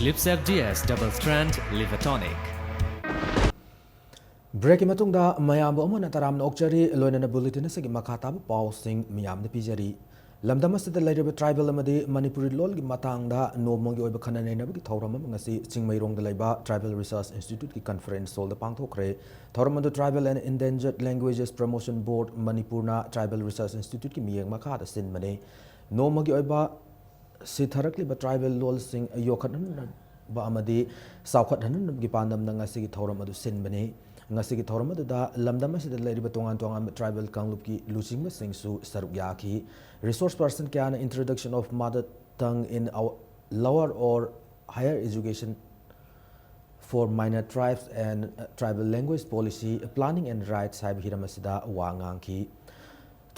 Lipsep D S double strong liver tonic. ꯕ꯭ꯔꯦꯛꯀꯤ ꯃꯇꯨꯡꯗ ꯃꯌꯥꯝꯕꯨ ꯑꯃꯨꯛ ꯍꯟꯅ ꯇꯔꯥꯝꯅ ꯑꯣꯛꯆꯔꯤ꯫ ꯂꯣꯏꯅꯅ ꯕꯨꯂꯦꯇꯤꯟ ꯑꯁꯤꯒꯤ ꯃꯈꯥ ꯇꯥꯕ ꯄꯥꯎꯁꯤꯡ ꯃꯤꯌꯥꯝꯗ ꯄꯤꯖꯔꯤ꯫ ꯂꯝꯗꯝ ꯑꯁꯤꯗ ꯂꯩꯔꯤꯕ ꯇ꯭ꯔꯥꯏꯕꯦꯜ ꯑꯃꯗꯤ ꯃꯅꯤꯄꯨꯔꯤ ꯂꯣꯜꯒꯤ ꯃꯇꯥꯡꯗ ꯅꯣꯡꯃꯒꯤ ꯑꯣꯏꯕ ꯈꯟꯅ ꯅꯩꯅꯕꯒꯤ ꯊꯧꯔꯝ ꯑꯃ ꯉꯁꯤ ꯆꯤꯡꯃꯩꯔꯣꯡꯗ ꯂꯩꯕ ꯇ꯭ꯔꯥꯏꯕꯦꯜ ꯔꯤꯁꯔꯁ ꯏꯟꯁꯇꯤꯇ꯭ꯌꯨꯠꯀꯤ ꯀꯟꯐꯔꯦꯟꯁ ꯍꯣꯜꯗ ꯄꯥꯡꯊꯣꯛꯈ꯭ꯔꯦ꯫ ꯊꯧꯔꯝ ꯑꯗꯨ Tribal and Endangered Languages Promotion Board ꯃꯅꯤꯄꯨꯔꯅ ꯇ꯭ꯔꯥꯏꯕꯦꯜ ꯔꯤꯁꯔꯁ ꯏꯟꯁꯇꯤꯇ꯭ꯌꯨꯠꯀꯤ ꯃꯤꯠꯌꯦꯡ ꯃꯈꯥꯗ ꯁꯤꯟꯕꯅꯤ꯫ ꯅꯣꯡꯃꯒꯤ ꯑꯣꯏꯕ ꯁꯤꯊꯔꯛꯂꯤꯕ ꯇ꯭ꯔꯥꯏꯕꯦꯜ ꯂꯣꯜꯁꯤꯡ ꯌꯣꯛꯈꯠꯍꯟꯅꯕ ꯑꯃꯗꯤ ꯆꯥꯎꯈꯠꯍꯟꯅꯕꯒꯤ ꯄꯥꯟꯗꯝꯗ ꯉꯁꯤꯒꯤ ꯊꯧꯔꯝ ꯑꯗꯨ ꯁꯤꯟꯕꯅꯤ꯫ ꯉꯁꯤꯒꯤ ꯊꯧꯔꯝ ꯑꯗꯨꯗ ꯂꯝꯗꯝ ꯑꯁꯤꯗ ꯂꯩꯔꯤꯕ ꯇꯣꯉꯥꯟ ꯇꯣꯉꯥꯟꯕ ꯇ꯭ꯔꯥꯏꯕꯦꯜ ꯀꯥꯡꯂꯨꯞꯀꯤ ꯂꯨꯆꯤꯡꯕꯁꯤꯡꯁꯨ ꯁꯔꯨꯛ ꯌꯥꯈꯤ꯫ ꯔꯤꯁꯣꯔꯁ ꯄꯔꯁꯟ ꯀꯌꯥꯅ Introduction of Mother Tongue in our Lower or Higher Education for Minor Tribes and Tribal Language Policy, Planning and Rights ꯍꯥꯏꯕ ꯍꯤꯔꯝ ꯑꯁꯤꯗ ꯋꯥ ꯉꯥꯡꯈꯤ꯫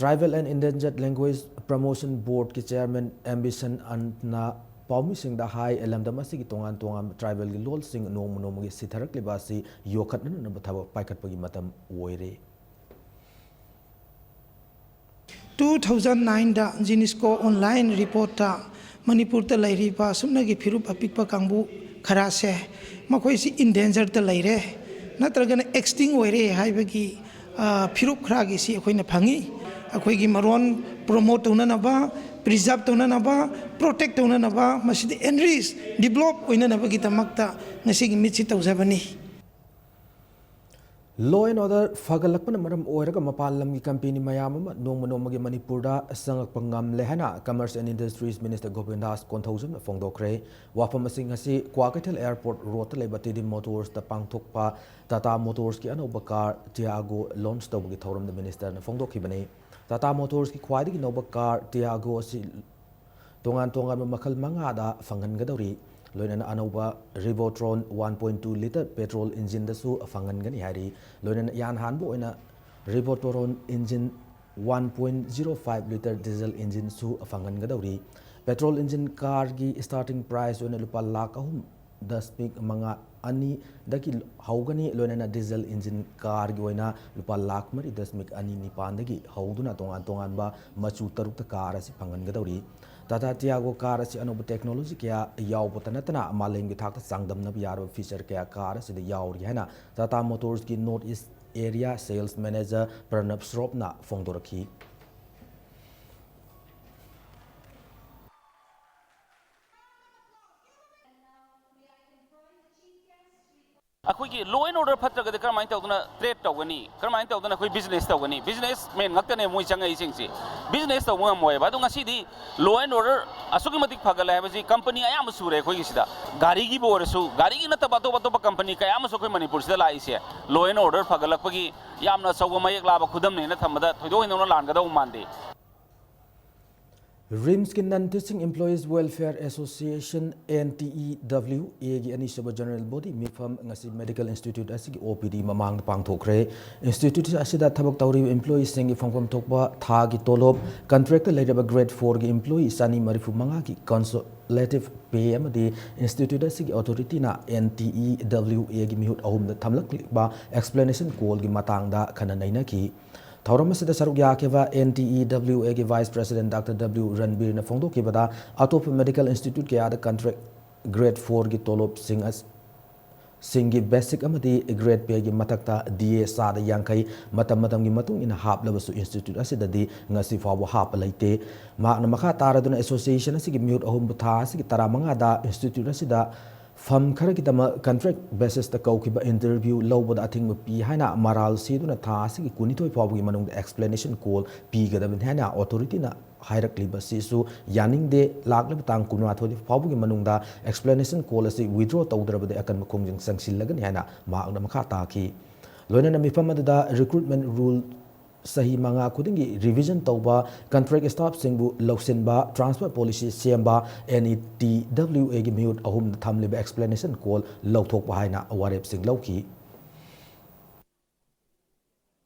Tribal and Endangered Language Promotion Boardꯀꯤ ꯆꯤꯌꯔꯃꯦꯟ ꯑꯦꯝꯕꯤꯁꯟ ꯑꯟꯅ ꯄꯥꯎꯃꯤꯁꯤꯡꯗ ꯍꯥꯏ, ꯂꯝꯗꯝ ꯑꯁꯤꯒꯤ ꯇꯣꯉꯥꯟ ꯇꯣꯉꯥꯟꯕ ꯇ꯭ꯔꯥꯏꯕꯦꯜꯒꯤ ꯂꯣꯜꯁꯤꯡ ꯅꯣꯡꯃ ꯅꯣꯡꯃꯒꯤ ꯁꯤꯊꯔꯛꯂꯤꯕ ꯑꯁꯤ ꯌꯣꯛꯈꯠꯅꯅꯕ ꯊꯕꯛ ꯄꯥꯏꯈꯠꯄꯒꯤ ꯃꯇꯝ ꯑꯣꯏꯔꯦ꯫ ꯇꯨ ꯊꯥꯎꯖꯟ ꯅꯥꯏꯟꯗ ꯖꯤꯅꯤꯁꯀꯣ ꯑꯣꯟꯂꯥꯏꯟ ꯔꯤꯄꯣꯔꯠꯇ ꯃꯅꯤꯄꯨꯔꯗ ꯂꯩꯔꯤꯕ ꯁꯨꯞꯅꯒꯤ ꯐꯤꯔꯨꯞ ꯑꯄꯤꯛꯄ ꯀꯥꯡꯕꯨ ꯈꯔꯁꯦ ꯃꯈꯣꯏꯁꯤ ꯏꯟꯗꯦꯟꯖꯔꯗ ꯂꯩꯔꯦ ꯅꯠꯇ꯭ꯔꯒꯅ ꯑꯦꯛꯁꯇꯤꯡ ꯑꯣꯏꯔꯦ ꯍꯥꯏꯕꯒꯤ ꯐꯤꯔꯨꯞ ꯈꯔꯒꯤꯁꯤ ꯑꯩꯈꯣꯏꯅ ꯐꯪꯉꯤ꯫ ꯑꯩꯈꯣꯏꯒꯤ ꯃꯔꯣꯟ ꯄ꯭ꯔꯣꯃꯣꯠ ꯇꯧꯅꯅꯕ, ꯄ꯭ꯔꯤꯖꯥꯔꯕ ꯇꯧꯅꯅꯕ, ꯄ꯭ꯔꯣꯇꯦꯛ ꯇꯧꯅꯅꯕ, ꯃꯁꯤꯗ ꯑꯦꯟꯔꯤꯆ, ꯗꯤꯕꯂꯣꯞ ꯑꯣꯏꯅꯅꯕꯒꯤꯗꯃꯛꯇ ꯉꯁꯤꯒꯤ ꯃꯤꯠꯁꯤ ꯇꯧꯖꯕꯅꯤ꯫ Law and order ꯐꯒꯠꯂꯛꯄꯅ ꯃꯔꯝ ꯑꯣꯏꯔꯒ ꯃꯄꯥꯟ ꯂꯝꯒꯤ ꯀꯝꯄꯦꯅꯤ ꯃꯌꯥꯝ ꯑꯃ ꯅꯣꯡꯃ ꯅꯣꯡꯃꯒꯤ ꯃꯅꯤꯄꯨꯔꯗ ꯆꯪꯉꯛꯄ ꯉꯝꯂꯦ ꯍꯥꯏꯅ Commerce and Industries Minister ꯒꯣꯕꯤꯟꯗꯥꯁ ꯀꯣꯟꯊꯧꯖꯝꯅ ꯐꯣꯡꯗꯣꯛꯈ꯭ꯔꯦ꯫ ꯋꯥꯐꯝ ꯑꯁꯤ ꯉꯁꯤ ꯀ꯭ꯋꯥꯀꯩꯊꯦꯜ Airport Road ꯇ ꯂꯩꯕ ꯇꯤꯗꯤꯝ Motors ꯇ ꯄꯥꯡꯊꯣꯛꯄ Tata Motors ꯀꯤ ꯑꯅꯧꯕ car Tiago launch ꯇꯧꯕꯒꯤ ꯊꯧꯔꯝꯗ Minister ꯅ ꯐꯣꯡꯗꯣꯛꯈꯤꯕꯅꯤ꯫ Tata Motors ꯀꯤ ꯈ꯭ꯋꯥꯏꯗꯒꯤ ꯅꯧꯕ car Tiago ꯑꯁꯤ ꯇꯣꯉꯥꯟ ꯇꯣꯉꯥꯟꯕ ꯃꯈꯜ ꯃꯉꯥꯗ ꯐꯪꯍꯟꯒꯗꯧꯔꯤ꯫ ꯂꯣꯏꯅꯅ ꯑꯅꯧꯕ Revotron one point two litre petrol engine ꯗꯁꯨ ꯐꯪꯍꯟꯒꯅꯤ ꯍꯥꯏꯔꯤ꯫ ꯂꯣꯏꯅꯅ ꯏꯍꯥꯟ ꯍꯥꯟꯕ ꯑꯣꯏꯅ Revotron engine one point zero five litre diesel engine ꯁꯨ ꯐꯪꯍꯟꯒꯗꯧꯔꯤ꯫ Petrol engine car ꯒꯤ starting price ꯑꯣꯏꯅ ꯂꯨꯄꯥ ꯂꯥꯈ ꯑꯍꯨꯝ ꯗꯁꯃꯤꯛ ꯃꯉꯥ ꯑꯅꯤꯗꯒꯤ ꯍꯧꯒꯅꯤ꯫ ꯂꯣꯏꯅꯅ diesel engine car ꯒꯤ ꯑꯣꯏꯅ ꯂꯨꯄꯥ ꯂꯥꯈ ꯃꯔꯤ ꯗꯁꯃꯤꯛ ꯑꯅꯤ ꯅꯤꯄꯥꯟꯗꯒꯤ ꯍꯧꯗꯨꯅ ꯇꯣꯉꯥꯟ ꯇꯣꯉꯥꯟꯕ ꯃꯆꯨ ꯇꯔꯨꯛꯇ car ꯑꯁꯤ ꯐꯪꯍꯟꯒꯗꯧꯔꯤ꯫ Tata Tiago car ꯑꯁꯤ ꯑꯅꯧꯕ technology ꯀꯌꯥ ꯌꯥꯎꯕꯇ ꯅꯠꯇꯅ ꯃꯥꯂꯦꯝꯒꯤ ꯊꯥꯛꯇ ꯆꯥꯡꯗꯝꯅꯕ ꯌꯥꯔꯕ feature ꯀꯌꯥ car ꯑꯁꯤꯗ ꯌꯥꯎꯔꯤ ꯍꯥꯏꯅ Tata Motors ꯀꯤ North East Area Sales Manager ꯄ꯭ꯔꯅꯕ ꯁ꯭ꯔꯣꯞꯅ ꯐꯣꯡꯗꯣꯔꯛꯈꯤ꯫ ꯑꯩꯈꯣꯏꯒꯤ law and order ꯐꯠꯇ꯭ꯔꯒꯗꯤ ꯀꯔꯝꯍꯥꯏꯅ ꯇꯧꯗꯅ trade ꯇꯧꯒꯅꯤ? ꯀꯔꯝꯍꯥꯏꯅ ꯇꯧꯗꯅ ꯑꯩꯈꯣꯏ business ꯇꯧꯒꯅꯤ? Business man ꯉꯥꯛꯇꯅꯦ ꯃꯣꯏ ꯆꯪꯉꯛꯏꯁꯤꯡꯁꯤ꯫ Business ꯇꯧꯕ ꯉꯝꯃꯣꯏꯕ꯫ ꯑꯗꯣ ꯉꯁꯤꯗꯤ law and order ꯑꯁꯨꯛꯀꯤ ꯃꯇꯤꯛ ꯐꯒꯠꯂꯦ ꯍꯥꯏꯕꯁꯤ company ꯑꯌꯥꯝꯕ ꯁꯨꯔꯦ ꯑꯩꯈꯣꯏꯒꯤ ꯁꯤꯗ꯫ ꯒꯥꯔꯤꯒꯤꯕꯨ ꯑꯣꯏꯔꯁꯨ, ꯒꯥꯔꯤꯒꯤ ꯅꯠꯇꯕ ꯑꯇꯣꯞ ꯑꯇꯣꯞꯄ company ꯀꯌꯥ ꯑꯃꯁꯨ ꯑꯩꯈꯣꯏ ꯃꯅꯤꯄꯨꯔꯁꯤꯗ ꯂꯥꯛꯏꯁꯦ law and order ꯐꯒꯠꯂꯛꯄꯒꯤ ꯌꯥꯝꯅ ꯑꯆꯧꯕ ꯃꯌꯦꯛ ꯂꯥꯕ ꯈꯨꯗꯝꯅꯦꯅ ꯊꯝꯕꯗ ꯊꯣꯏꯗꯣꯛ ꯍꯦꯟꯗꯣꯛꯅ ꯂꯥꯟꯒꯗꯧꯕ ꯃꯥꯟꯗꯦ꯫ ꯔꯤꯝꯁꯀꯤ Non Teaching Employees Welfare Association, N T E W A ꯒꯤ ꯑꯅꯤꯁꯨꯕ General Body ꯃꯤꯐꯝ ꯉꯁꯤ Medical Institute ꯑꯁꯤꯒꯤ O P D ꯃꯃꯥꯡꯗ ꯄꯥꯡꯊꯣꯛꯈ꯭ꯔꯦ꯫ Institute ꯑꯁꯤꯗ ꯊꯕꯛ ꯇꯧꯔꯤꯕ employeeꯁꯤꯡꯒꯤ ꯐꯪꯐꯝ ꯊꯣꯛꯄ ꯊꯥꯒꯤ ꯇꯣꯂꯣꯞ, contract ꯂꯩꯔꯕ Grade four ꯒꯤ employee ꯆꯅꯤ ꯃꯔꯤꯐꯨ ꯃꯉꯥꯒꯤ consultative pay ꯑꯃꯗꯤ institute ꯑꯁꯤꯒꯤ authorityꯅ N T E W A ꯒꯤ ꯃꯤꯍꯨꯠ ꯑꯍꯨꯝꯗ ꯊꯝꯂꯛꯂꯤꯕ explanation callꯒꯤ ꯃꯇꯥꯡꯗ ꯈꯟꯅ ꯅꯩꯅꯈꯤ꯫ ꯊꯧꯔꯝ ꯑꯁꯤꯗ ꯁꯔꯨꯛ ꯌꯥꯈꯤꯕ N T E W A ꯒꯤ Vice President Doctor W ꯔꯟꯕꯤꯔꯅ ꯐꯣꯡꯗꯣꯛꯈꯤꯕꯗ, ꯑꯇꯣꯞꯄ medical institute ꯀꯌꯥꯗ contract Grade four ꯒꯤ ꯇꯣꯂꯣꯞꯁꯤꯡ ꯑꯁ-, ꯁꯤꯡꯒꯤ basic ꯑꯃꯗꯤ Grade payꯒꯤ ꯃꯊꯛꯇ D A ꯆꯥꯗ ꯌꯥꯡꯈꯩ ꯃꯇꯝ ꯃꯇꯝꯒꯤ ꯃꯇꯨꯡ ꯏꯟꯅ ꯍꯥꯞꯂꯕꯁꯨ, institute ꯑꯁꯤꯗꯗꯤ ꯉꯁꯤ ꯐꯥꯎꯕ ꯍꯥꯞꯄ ꯂꯩꯇꯦ꯫ ꯃꯍꯥꯛꯅ ꯃꯈꯥ ꯇꯥꯔꯗꯨꯅ association ꯑꯁꯤꯒꯤ ꯃꯤꯍꯨꯠ ꯑꯍꯨꯝꯕꯨ ꯊꯥ ꯑꯁꯤꯒꯤ ꯇꯔꯥꯃꯉꯥꯗ institute ꯑꯁꯤꯗ ꯐꯝ ꯈꯔꯒꯤꯗꯃꯛ contract basisꯇ ꯀꯧꯈꯤꯕ interview ꯂꯧꯕꯗ ꯑꯊꯤꯡꯕ ꯄꯤ ꯍꯥꯏꯅ ꯃꯔꯥꯜ ꯁꯤꯗꯨꯅ ꯊꯥ ꯑꯁꯤꯒꯤ ꯀꯨꯟꯅꯤꯊꯣꯏ ꯐꯥꯎꯕꯒꯤ ꯃꯅꯨꯡꯗ explanation call ꯄꯤꯒꯗꯕꯅꯤ ꯍꯥꯏꯅ authorityꯅ ꯍꯥꯏꯔꯛꯂꯤꯕ ꯑꯁꯤꯁꯨ ꯌꯥꯅꯤꯡꯗꯦ꯫ ꯂꯥꯛꯂꯤꯕ ꯇꯥꯡ ꯀꯨꯟꯃꯥꯊꯣꯏ ꯐꯥꯎꯕꯒꯤ ꯃꯅꯨꯡꯗ explanation call ꯑꯁꯤ withdraw ꯇꯧꯗ꯭ꯔꯕꯗꯤ ꯑꯀꯟꯕ ꯈꯣꯡꯖꯪ ꯆꯪꯁꯤꯜꯂꯒꯅꯤ ꯍꯥꯏꯅ ꯃꯍꯥꯛꯅ ꯃꯈꯥ ꯇꯥꯈꯤ꯫ ꯂꯣꯏꯅꯅ ꯃꯤꯐꯝ ꯑꯗꯨꯗ recruitment rule ꯆꯍꯤ ꯃꯉꯥ ꯈꯨꯗꯤꯡꯒꯤ revision ꯇꯧꯕ, contract staffꯁꯤꯡꯕꯨ ꯂꯧꯁꯤꯟꯕ, transfer policy ꯁꯦꯝꯕ, NETWAꯒꯤ ꯃꯤꯍꯨꯠ ꯑꯍꯨꯝꯗ ꯊꯝꯂꯤꯕ explanation call ꯂꯧꯊꯣꯛꯄ ꯍꯥꯏꯅ ꯋꯥꯔꯦꯞꯁꯤꯡ ꯂꯧꯈꯤ꯫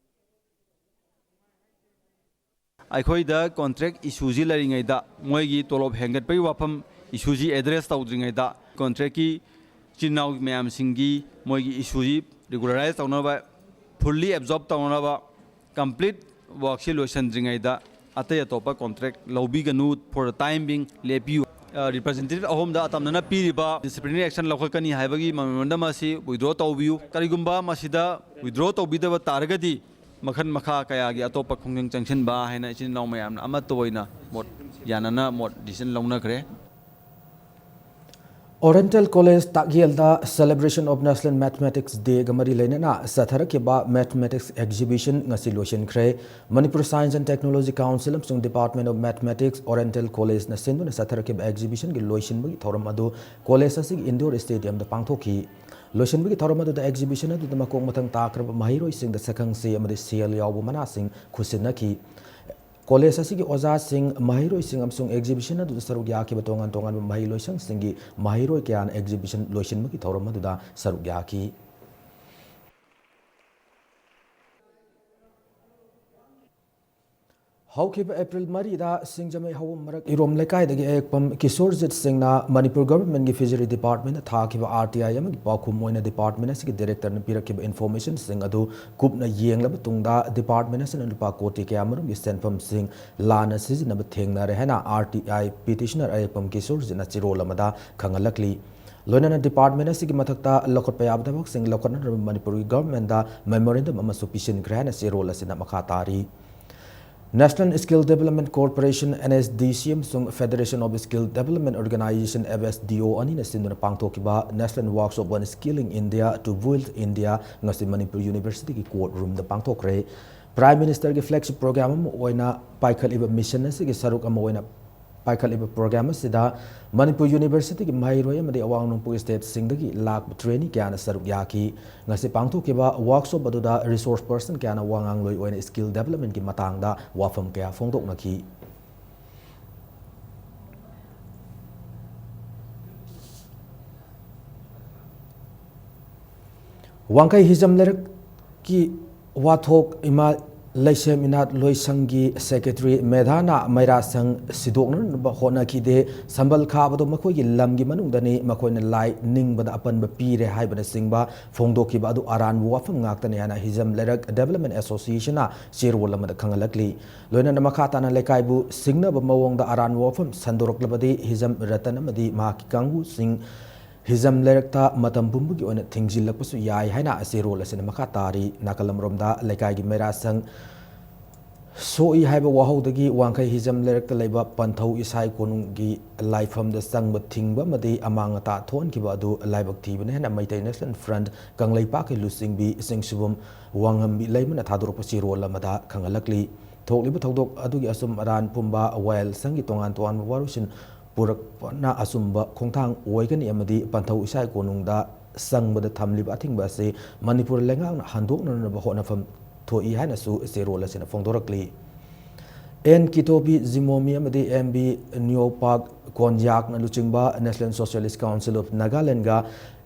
ꯑꯩꯈꯣꯏꯗ contract issueꯁꯤ ꯂꯩꯔꯤꯉꯩꯗ, ꯃꯣꯏꯒꯤ ꯇꯣꯂꯣꯞ ꯍꯦꯟꯒꯠꯄꯒꯤ ꯋꯥꯐꯝ issueꯁꯤ address ꯇꯧꯗ꯭ꯔꯤꯉꯩꯗ, contractꯀꯤ ꯏꯆꯤꯟ ꯏꯅꯥꯎ ꯃꯌꯥꯝꯁꯤꯡꯒꯤ ꯃꯣꯏꯒꯤ issueꯁꯤ regularize ꯇꯧꯅꯕ, fully absorb ꯇꯧꯅꯅꯕ, complete workꯁꯤ ꯂꯣꯏꯁꯤꯟꯗ꯭ꯔꯤꯉꯩꯗ ꯑꯇꯩ ꯑꯇꯣꯞꯄ contract ꯂꯧꯕꯤꯒꯅꯨ, for the time being ꯂꯦꯞꯄꯤꯌꯨ꯫ ꯑ, representative ꯑꯍꯨꯝꯗ ꯑꯇꯝꯅꯅ ꯄꯤꯔꯤꯕ disciplinary action ꯂꯧꯈꯠꯀꯅꯤ ꯍꯥꯏꯕꯒꯤ memorandum ꯑꯁꯤ withdraw ꯇꯧꯕꯤꯌꯨ꯫ ꯀꯔꯤꯒꯨꯝꯕ ꯃꯁꯤꯗ withdraw ꯇꯧꯕꯤꯗꯕ ꯇꯥꯔꯒꯗꯤ, ꯃꯈꯜ ꯃꯈꯥ ꯀꯌꯥꯒꯤ ꯑꯇꯣꯞꯄ ꯈꯣꯡꯖꯪ ꯆꯪꯁꯤꯟꯕ ꯍꯥꯏꯅ ꯏꯆꯤꯟ ꯏꯅꯥꯎ ꯃꯌꯥꯝꯅ ꯑꯃꯠꯇ ꯑꯣꯏꯅ ꯃꯣꯠ ꯌꯥꯅꯅ ꯃꯣꯠ decision ꯂꯧꯅꯈ꯭ꯔꯦ꯫ Oriental College ꯇꯥꯛꯌꯦꯜꯗ Celebration of National Mathematics Dayꯒ ꯃꯔꯤ ꯂꯩꯅꯅ ꯆꯠꯊꯔꯛꯈꯤꯕ mathematics exhibition ꯉꯁꯤ ꯂꯣꯏꯁꯤꯟꯈ꯭ꯔꯦ꯫ Manipur Science and Technology Council ꯑꯃꯁꯨꯡ Department of Mathematics Oriental Collegeꯅ ꯁꯤꯟꯗꯨꯅ ꯆꯠꯊꯔꯛꯈꯤꯕ exhibitionꯒꯤ ꯂꯣꯏꯁꯤꯟꯕꯒꯤ ꯊꯧꯔꯝ ꯑꯗꯨ college ꯑꯁꯤꯒꯤ indoor stadiumꯗ ꯄꯥꯡꯊꯣꯛꯈꯤ꯫ ꯂꯣꯏꯁꯤꯟꯕꯒꯤ ꯊꯧꯔꯝ ꯑꯗꯨꯗ exhibition ꯑꯗꯨꯗ ꯃꯀꯣꯛ ꯃꯊꯪ ꯇꯥꯈ꯭ꯔꯕ ꯃꯍꯩꯔꯣꯏꯁꯤꯡꯗ ꯁꯛꯈꯪꯆꯦ ꯑꯃꯗꯤ ꯁꯦꯜ ꯌꯥꯎꯕ ꯃꯅꯥꯁꯤꯡ ꯈꯨꯠꯁꯤꯟꯅꯈꯤ꯫ College ꯑꯁꯤꯒꯤ ꯑꯣꯖꯥꯁꯤꯡ, ꯃꯍꯩꯔꯣꯏꯁꯤꯡ ꯑꯃꯁꯨꯡ exhibition ꯑꯗꯨꯗ ꯁꯔꯨꯛ ꯌꯥꯈꯤꯕ ꯇꯣꯉꯥꯟ ꯇꯣꯉꯥꯟꯕ ꯃꯍꯩ ꯂꯣꯏꯁꯪꯁꯤꯡꯒꯤ ꯃꯍꯩꯔꯣꯏ ꯀꯌꯥꯅ exhibition ꯂꯣꯏꯁꯤꯟꯕꯒꯤ ꯊꯧꯔꯝ ꯑꯗꯨꯗ ꯁꯔꯨꯛ ꯌꯥꯈꯤ꯫ ꯍꯧꯈꯤꯕ April ꯃꯔꯤꯗ ꯁꯤꯡꯖꯃꯩ ꯍꯧꯕꯝ ꯃꯔꯛ ꯏꯔꯣꯝ ꯂꯩꯀꯥꯏꯗꯒꯤ ꯑꯌꯦꯛꯄꯝ ꯀꯤꯁꯣꯔꯖꯤꯠ ꯁꯤꯡꯅ ꯃꯅꯤꯄꯨꯔ governmentꯀꯤ Fishery Departmentꯇ ꯊꯥꯈꯤꯕ RTI ꯑꯃꯒꯤ ꯄꯥꯎꯈꯨꯝ ꯑꯣꯏꯅ department ꯑꯁꯤꯒꯤ directorꯅ ꯄꯤꯔꯛꯈꯤꯕ informationꯁꯤꯡ ꯑꯗꯨ ꯀꯨꯞꯅ ꯌꯦꯡꯂꯕ ꯇꯨꯡꯗ, department ꯑꯁꯤꯅ ꯂꯨꯄꯥ ꯀꯣꯇꯤ ꯀꯌꯥꯃꯔꯨꯝꯒꯤ ꯁꯦꯟꯐꯝꯁꯤꯡ ꯂꯥꯟꯅ ꯁꯤꯖꯤꯟꯅꯕ ꯊꯦꯡꯅꯔꯦ ꯍꯥꯏꯅ RTI petitioner ꯑꯌꯦꯛꯄꯝ ꯀꯤꯁꯣꯔꯖꯤꯠꯅ ꯆꯦꯔꯣꯜ ꯑꯃꯗ ꯈꯪꯍꯜꯂꯛꯂꯤ꯫ ꯂꯣꯏꯅꯅ department ꯑꯁꯤꯒꯤ ꯃꯊꯛꯇ ꯂꯧꯈꯠꯄ ꯌꯥꯕ ꯊꯕꯛꯁꯤꯡ ꯂꯧꯈꯠꯅꯅꯕ ꯃꯅꯤꯄꯨꯔꯒꯤ governmentꯗ memorandum ꯑꯃꯁꯨ ꯄꯤꯁꯤꯟꯈ꯭ꯔꯦ ꯍꯥꯏꯅ ꯆꯦꯔꯣꯜ ꯑꯁꯤꯅ ꯃꯈꯥ ꯇꯥꯔꯤ꯫ National Skill Development Corporation, N S D C, ꯑꯃꯁꯨꯡ Federation of Skill Development Organization, F S D O, ꯑꯅꯤꯅ ꯁꯤꯟꯗꯨꯅ ꯄꯥꯡꯊꯣꯛꯈꯤꯕ National Workshop on Skilling India to Build India ꯉꯁꯤ ꯃꯅꯤꯄꯨꯔ ꯌꯨꯅꯤꯚꯔꯁꯤꯇꯤꯒꯤ ꯀꯣꯔꯠ ꯔꯨꯝꯗ ꯄꯥꯡꯊꯣꯛꯈ꯭ꯔꯦ꯫ ꯄ꯭ꯔꯥꯏꯝ ꯃꯤꯅꯤꯁꯇꯔꯒꯤ ꯐ꯭ꯂꯦꯒꯁꯤꯞ ꯄ꯭ꯔꯣꯒ꯭ꯔꯥꯝ ꯑꯃ ꯑꯣꯏꯅ ꯄꯥꯏꯈꯠꯂꯤꯕ ꯃꯤꯁꯟ ꯑꯁꯤꯒꯤ ꯁꯔꯨꯛ ꯑꯃ ꯑꯣꯏꯅ ꯄꯥꯏꯈꯠꯂꯤꯕ ꯄ꯭ꯔꯣꯒ꯭ꯔꯥꯝ ꯑꯁꯤꯗ ꯃꯅꯤꯄꯨꯔ ꯌꯨꯅꯤꯚꯔꯁꯤꯇꯤꯒꯤ ꯃꯍꯩꯔꯣꯏ ꯑꯃꯗꯤ ꯑꯋꯥꯡ ꯅꯣꯡꯄꯣꯛ ꯁ꯭ꯇꯦꯠꯁꯤꯡꯗꯒꯤ ꯂꯥꯛꯄ ꯇ꯭ꯔꯦꯅꯤ ꯀꯌꯥꯅ ꯁꯔꯨꯛ ꯌꯥꯈꯤ꯫ ꯉꯁꯤ ꯄꯥꯡꯊꯣꯛꯈꯤꯕ ꯋꯥꯔꯛꯁꯣꯞ ꯑꯗꯨꯗ ꯔꯤꯁꯣꯔꯁ ꯄꯔꯁꯟ ꯀꯌꯥꯅ ꯋꯥ ꯉꯥꯡꯂꯣꯏ ꯑꯣꯏꯅ ꯁ꯭ꯀꯤꯜ ꯗꯦꯕꯂꯞꯃꯦꯟꯒꯤ ꯃꯇꯥꯡꯗ ꯋꯥꯐꯝ ꯀꯌꯥ ꯐꯣꯡꯗꯣꯛꯅꯈꯤ꯫ ꯋꯥꯡꯈꯩ ꯍꯤꯖꯝ ꯂꯩꯔꯛꯀꯤ ꯋꯥꯊꯣꯛ ꯏꯃꯥ ꯂꯩꯁꯦꯝ ꯏꯅꯥꯠ ꯂꯣꯏꯁꯪꯒꯤ ꯁꯦꯀ꯭ꯔꯦꯇꯔꯤ ꯃꯦꯙꯥꯅ ꯃꯩꯔꯥꯁꯪ ꯁꯤꯗꯣꯛꯅꯅꯕ ꯍꯣꯠꯅꯈꯤꯗꯦ꯫ ꯁꯝꯕꯜ ꯈꯥꯕꯗꯣ ꯃꯈꯣꯏꯒꯤ ꯂꯝꯒꯤ ꯃꯅꯨꯡꯗꯅꯤ, ꯃꯈꯣꯏꯅ ꯂꯥꯏ ꯅꯤꯡꯕꯗ ꯑꯄꯟꯕ ꯄꯤꯔꯦ ꯍꯥꯏꯕꯅꯆꯤꯡꯕ ꯐꯣꯡꯗꯣꯛꯈꯤꯕ ꯑꯗꯨ ꯑꯔꯥꯟꯕ ꯋꯥꯐꯝ ꯉꯥꯛꯇꯅꯤ ꯍꯥꯏꯅ ꯍꯤꯖꯝ ꯂꯩꯔꯛ ꯗꯦꯕꯂꯞꯃꯦꯟ ꯑꯦꯁꯣꯁꯤꯌꯦꯁꯟꯅ ꯆꯦꯔꯣꯜ ꯑꯃꯗ ꯈꯪꯍꯜꯂꯛꯂꯤ꯫ ꯂꯣꯏꯅꯅ ꯃꯈꯥ ꯇꯥꯅ ꯂꯩꯀꯥꯏꯕꯨ ꯁꯤꯡꯅꯕ ꯃꯑꯣꯡꯗ ꯑꯔꯥꯟꯕ ꯋꯥꯐꯝ ꯁꯟꯗꯣꯔꯛꯂꯕꯗꯤ ꯍꯤꯖꯝ ꯔꯇꯟ ꯑꯃꯗꯤ ꯃꯍꯥꯛꯀꯤ ꯀꯥꯡꯕꯨꯁꯤꯡ ꯍꯤꯖꯝ ꯂꯩꯔꯛꯇ ꯃꯇꯝ ꯄꯨꯝꯕꯒꯤ ꯑꯣꯏꯅ ꯊꯤꯡꯖꯤꯜꯂꯛꯄꯁꯨ ꯌꯥꯏ ꯍꯥꯏꯅ ꯆꯦꯔꯣꯜ ꯑꯁꯤꯅ ꯃꯈꯥ ꯇꯥꯔꯤ꯫ ꯅꯥꯀꯜ ꯑꯃꯔꯣꯝꯗ ꯂꯩꯀꯥꯏꯒꯤ ꯃꯩꯔꯥꯁꯪ ꯁꯣꯛꯏ ꯍꯥꯏꯕ ꯋꯥꯍꯧꯗꯒꯤ ꯋꯥꯡꯈꯩ ꯍꯤꯖꯝ ꯂꯩꯔꯛꯇ ꯂꯩꯕ ꯄꯟꯊꯧ ꯏꯁꯥꯏ ꯀꯣꯅꯨꯡꯒꯤ ꯂꯥꯏꯐꯝꯗ ꯆꯪꯕ ꯊꯤꯡꯕ ꯑꯃꯗꯤ ꯑꯃꯥꯡ ꯑꯇꯥ ꯊꯣꯛꯍꯟꯈꯤꯕ ꯑꯗꯨ ꯂꯥꯏꯕꯛ ꯊꯤꯕꯅꯤ ꯍꯥꯏꯅ ꯃꯩꯇꯩ ꯅꯦꯁꯅꯦꯜ ꯐ꯭ꯔꯟꯠ ꯀꯪꯂꯩꯄꯥꯛꯀꯤ ꯂꯨꯆꯤꯡꯕꯤ ꯆꯤꯡꯁꯨꯕꯝ ꯋꯥꯉꯝꯕꯤ ꯂꯩꯃꯅ ꯊꯥꯗꯣꯔꯛꯄ ꯆꯦꯔꯣꯜ ꯑꯃꯗ ꯈꯪꯍꯜꯂꯛꯂꯤ꯫ ꯊꯣꯛꯂꯤꯕ ꯊꯧꯗꯣꯛ ꯑꯗꯨꯒꯤ ꯑꯆꯨꯝ ꯑꯔꯥꯟ ꯄꯨꯝꯕ ꯋꯥꯌꯦꯜ ꯁꯪꯒꯤ ꯇꯣꯉꯥꯟ ꯇꯣꯉꯥꯟꯕ ꯋꯥꯔꯣꯏꯁꯤꯟ ꯄꯨꯔꯛꯄꯅ ꯑꯆꯨꯝꯕ ꯈꯣꯡꯊꯥꯡ ꯑꯣꯏꯒꯅꯤ ꯑꯃꯗꯤ ꯄꯟꯊꯧ ꯏꯁꯥꯏ ꯀꯣꯅꯨꯡꯗ ꯆꯪꯕꯗ ꯊꯝꯂꯤꯕ ꯑꯊꯤꯡꯕ ꯑꯁꯤ ꯃꯅꯤꯄꯨꯔ ꯂꯩꯉꯥꯛꯅ ꯍꯟꯗꯣꯛꯅꯅꯕ ꯍꯣꯠꯅꯐꯝ ꯊꯣꯛꯏ ꯍꯥꯏꯅꯁꯨ ꯆꯦꯔꯣꯜ ꯑꯁꯤꯅ ꯐꯣꯡꯗꯣꯔꯛꯂꯤ꯫ ꯑꯦꯟ ꯀꯤꯇꯣꯕꯤ ꯖꯤꯃꯣꯃꯤ ꯑꯃꯗꯤ ꯑꯦꯝ ꯕꯤ ꯅꯤꯌꯣꯄꯥꯛ ꯀꯣꯟꯌꯥꯛꯅ ꯂꯨꯆꯤꯡꯕ National Socialist Council of Nagaland ꯒ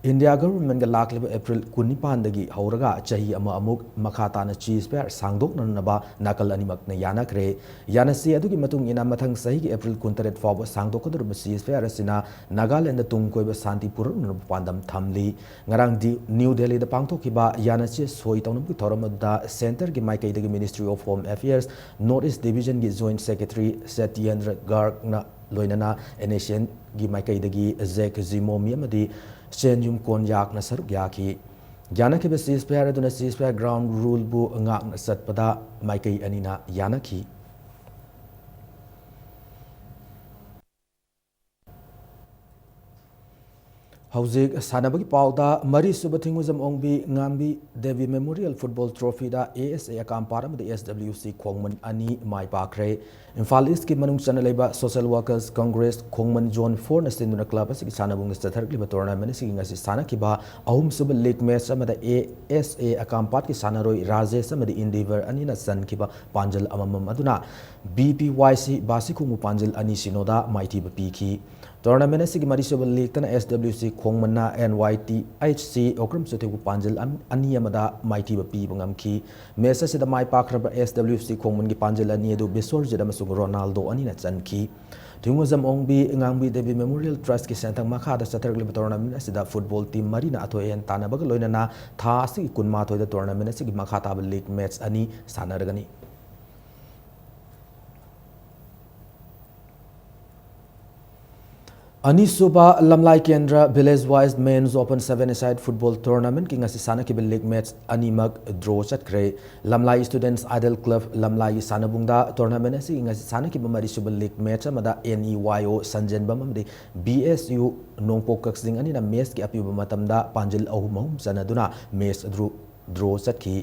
ꯏꯟꯗꯤꯌꯥ ꯒꯚꯔꯟꯃꯦꯟꯠꯀ ꯂꯥꯛꯂꯤꯕ ꯑꯦꯄ꯭ꯔꯤꯜ ꯀꯨꯟꯅꯤꯄꯥꯟꯗꯒꯤ ꯍꯧꯔꯒ ꯆꯍꯤ ꯑꯃ ꯑꯃꯨꯛ ꯃꯈꯥ ꯇꯥꯅ ceasefire ꯁꯥꯡꯗꯣꯛꯅꯅꯕ ꯅꯥꯀꯜ ꯑꯅꯤꯃꯛꯅ ꯌꯥꯅꯈ꯭ꯔꯦ꯫ ꯌꯥꯅꯁꯤ ꯑꯗꯨꯒꯤ ꯃꯇꯨꯡ ꯏꯟꯅ ꯃꯊꯪ ꯆꯍꯤꯒꯤ ꯑꯦꯄ꯭ꯔꯤꯜ ꯀꯨꯟꯇꯔꯦꯠ ꯐꯥꯎꯕ ꯁꯥꯡꯗꯣꯛꯀꯗꯧꯔꯤꯕ ceasefire ꯑꯁꯤꯅ ꯅꯥꯒꯥꯂꯦꯟꯗ ꯇꯨꯡ ꯀꯣꯏꯕ ꯁꯥꯟꯇꯤ ꯄꯨꯔꯛꯅꯅꯕ ꯄꯥꯟꯗꯝ ꯊꯝꯂꯤ꯫ ꯉꯔꯥꯡ ꯗꯤ-, ꯅ꯭ꯌꯨ ꯗꯦꯜꯂꯤꯗ ꯄꯥꯡꯊꯣꯛꯈꯤꯕ ꯌꯥꯅꯁꯤ ꯁꯣꯏ ꯇꯧꯅꯕꯒꯤ ꯊꯧꯔꯝ ꯑꯗꯨꯗ ꯁꯦꯟꯇꯔꯒꯤ ꯃꯥꯏꯀꯩꯗꯒꯤ Ministry of Home Affairs North East Division ꯒꯤ Joint Secretary ꯁꯇ꯭ꯌꯦꯟꯗ꯭ꯔ ꯒꯥꯔꯒꯅ ꯂꯣꯏꯅꯅ N S C N ꯒꯤ ꯃꯥꯏꯀꯩꯗꯒꯤ ꯖꯦꯛ ꯖꯤꯃꯣꯃꯤ ꯑꯃꯗꯤ ꯆꯦꯟꯌꯨꯝ ꯀꯣꯟꯌꯥꯛꯅ ꯁꯔꯨꯛ ꯌꯥꯈꯤ꯫ ꯌꯥꯅꯈꯤꯕ ceasefire ꯑꯗꯨꯅ ceasefire ground ruleꯕꯨ ꯉꯥꯛꯅ ꯆꯠꯄꯗ ꯃꯥꯏꯀꯩ ꯑꯅꯤꯅ ꯌꯥꯅꯈꯤ꯫ ꯍꯧꯖꯤꯛ ꯁꯥꯟꯅꯕꯒꯤ ꯄꯥꯎꯗ, ꯃꯔꯤꯁꯨꯕ ꯊꯤꯡꯉꯨꯖꯝ ꯑꯣꯡꯕꯤ ꯉꯥꯡꯕꯤ Devi Memorial Football Trophyꯗ A S A ꯑꯀꯥꯝꯄꯥꯠ ꯑꯃꯗꯤ S W C ꯈꯣꯡꯃꯟ ꯑꯅꯤ ꯃꯥꯏ ꯄꯥꯛꯈ꯭ꯔꯦ꯫ ꯏꯝꯐꯥꯜ Eastꯀꯤ ꯃꯅꯨꯡ ꯆꯟꯅ ꯂꯩꯕ Social Workers Congress ꯈꯣꯡꯃꯟ Zone fourꯅ ꯁꯤꯟꯗꯨꯅ club ꯑꯁꯤꯒꯤ ꯁꯥꯟꯅꯕꯨꯡꯗ ꯆꯠꯊꯔꯛꯂꯤꯕ tournament ꯑꯁꯤꯒꯤ ꯉꯁꯤ ꯁꯥꯟꯅꯈꯤꯕ ꯑꯍꯨꯝꯁꯨꯕ league match ꯑꯃꯗ A S A ꯑꯀꯥꯝꯄꯥꯠꯀꯤ ꯁꯥꯟꯅꯔꯣꯏ ꯔꯥꯖꯦꯁ ꯑꯃꯗꯤ Endeavour ꯑꯅꯤꯅ ꯆꯟꯈꯤꯕ ꯄꯥꯟꯖꯜ ꯑꯃꯃꯝ ꯑꯗꯨꯅ B P Y C ꯕꯥꯁꯤꯈꯣꯡꯕꯨ ꯄꯥꯟꯖꯜ ꯑꯅꯤ ꯁꯤꯅꯣꯗ ꯃꯥꯏꯊꯤꯕ ꯄꯤꯈꯤ꯫ Tournament ꯑꯁꯤꯒꯤ ꯃꯔꯤꯁꯨꯕ leagueꯇꯅ S W C ꯈꯣꯡꯃꯟꯅ N Y T H C Okram ꯆꯨꯊꯦꯛꯄꯨ ꯄꯥꯟꯖꯜ ꯑꯝ-, ꯑꯅꯤ ꯑꯃꯗ ꯃꯥꯏꯊꯤꯕ ꯄꯤꯕ ꯉꯝꯈꯤ꯫ Match ꯑꯁꯤꯗ ꯃꯥꯏ ꯄꯥꯛꯈ꯭ꯔꯕ S W C ꯈꯣꯡꯃꯟꯒꯤ ꯄꯥꯟꯖꯜ ꯑꯅꯤ ꯑꯗꯨ ꯕꯤꯁ꯭ꯋꯔꯖꯤꯠ ꯑꯃꯁꯨꯡ ꯔꯣꯅꯥꯜꯗꯣ ꯑꯅꯤꯅ ꯆꯟꯈꯤ꯫ ꯊꯤꯡꯉꯨꯖꯝ ꯑꯣꯡꯕꯤ ꯉꯥꯡꯕꯤ ꯗꯦꯕꯤ Memorial Trustꯀꯤ ꯁꯦꯟꯊꯪ ꯃꯈꯥꯗ ꯆꯠꯊꯔꯛꯂꯤꯕ tournament ꯑꯁꯤꯗ football team ꯃꯔꯤꯅ ꯑꯊꯣꯏ ꯑꯍꯦꯟ ꯇꯥꯟꯅꯕꯒ ꯂꯣꯏꯅꯅ ꯊꯥ ꯑꯁꯤꯒꯤ ꯀꯨꯟꯃꯥꯊꯣꯏꯗ tournament ꯑꯁꯤꯒꯤ ꯃꯈꯥ ꯇꯥꯕ league match ꯑꯅꯤ ꯁꯥꯟꯅꯔꯒꯅꯤ꯫ ꯑꯅꯤꯁꯨꯕ ꯂꯝꯂꯥꯏ ꯀꯦꯟꯗ꯭ꯔ Village Wise Men's Open Seven-a-side Football Tournamentꯀꯤ ꯉꯁꯤ ꯁꯥꯟꯅꯈꯤꯕ league match ꯑꯅꯤꯃꯛ draw ꯆꯠꯈ꯭ꯔꯦ꯫ ꯂꯝꯂꯥꯏ Students Idol Club ꯂꯝꯂꯥꯏꯒꯤ ꯁꯥꯟꯅꯕꯨꯡꯗ tournament ꯑꯁꯤꯒꯤ ꯉꯁꯤ ꯁꯥꯟꯅꯈꯤꯕ ꯃꯔꯤꯁꯨꯕ league match ꯑꯃꯗ N E Y O ꯁꯟꯖꯦꯟꯕꯝ ꯑꯃꯗꯤ B S U ꯅꯣꯡꯄꯣꯛ ꯀꯛꯆꯤꯡ ꯑꯅꯤꯅ matchꯀꯤ ꯑꯄꯤꯕ ꯃꯇꯝꯗ ꯄꯥꯟꯖꯤꯜ ꯑꯍꯨꯝ ꯑꯍꯨꯝ ꯆꯟꯅꯗꯨꯅ match ꯑꯗꯨ draw ꯆꯠꯈꯤ꯫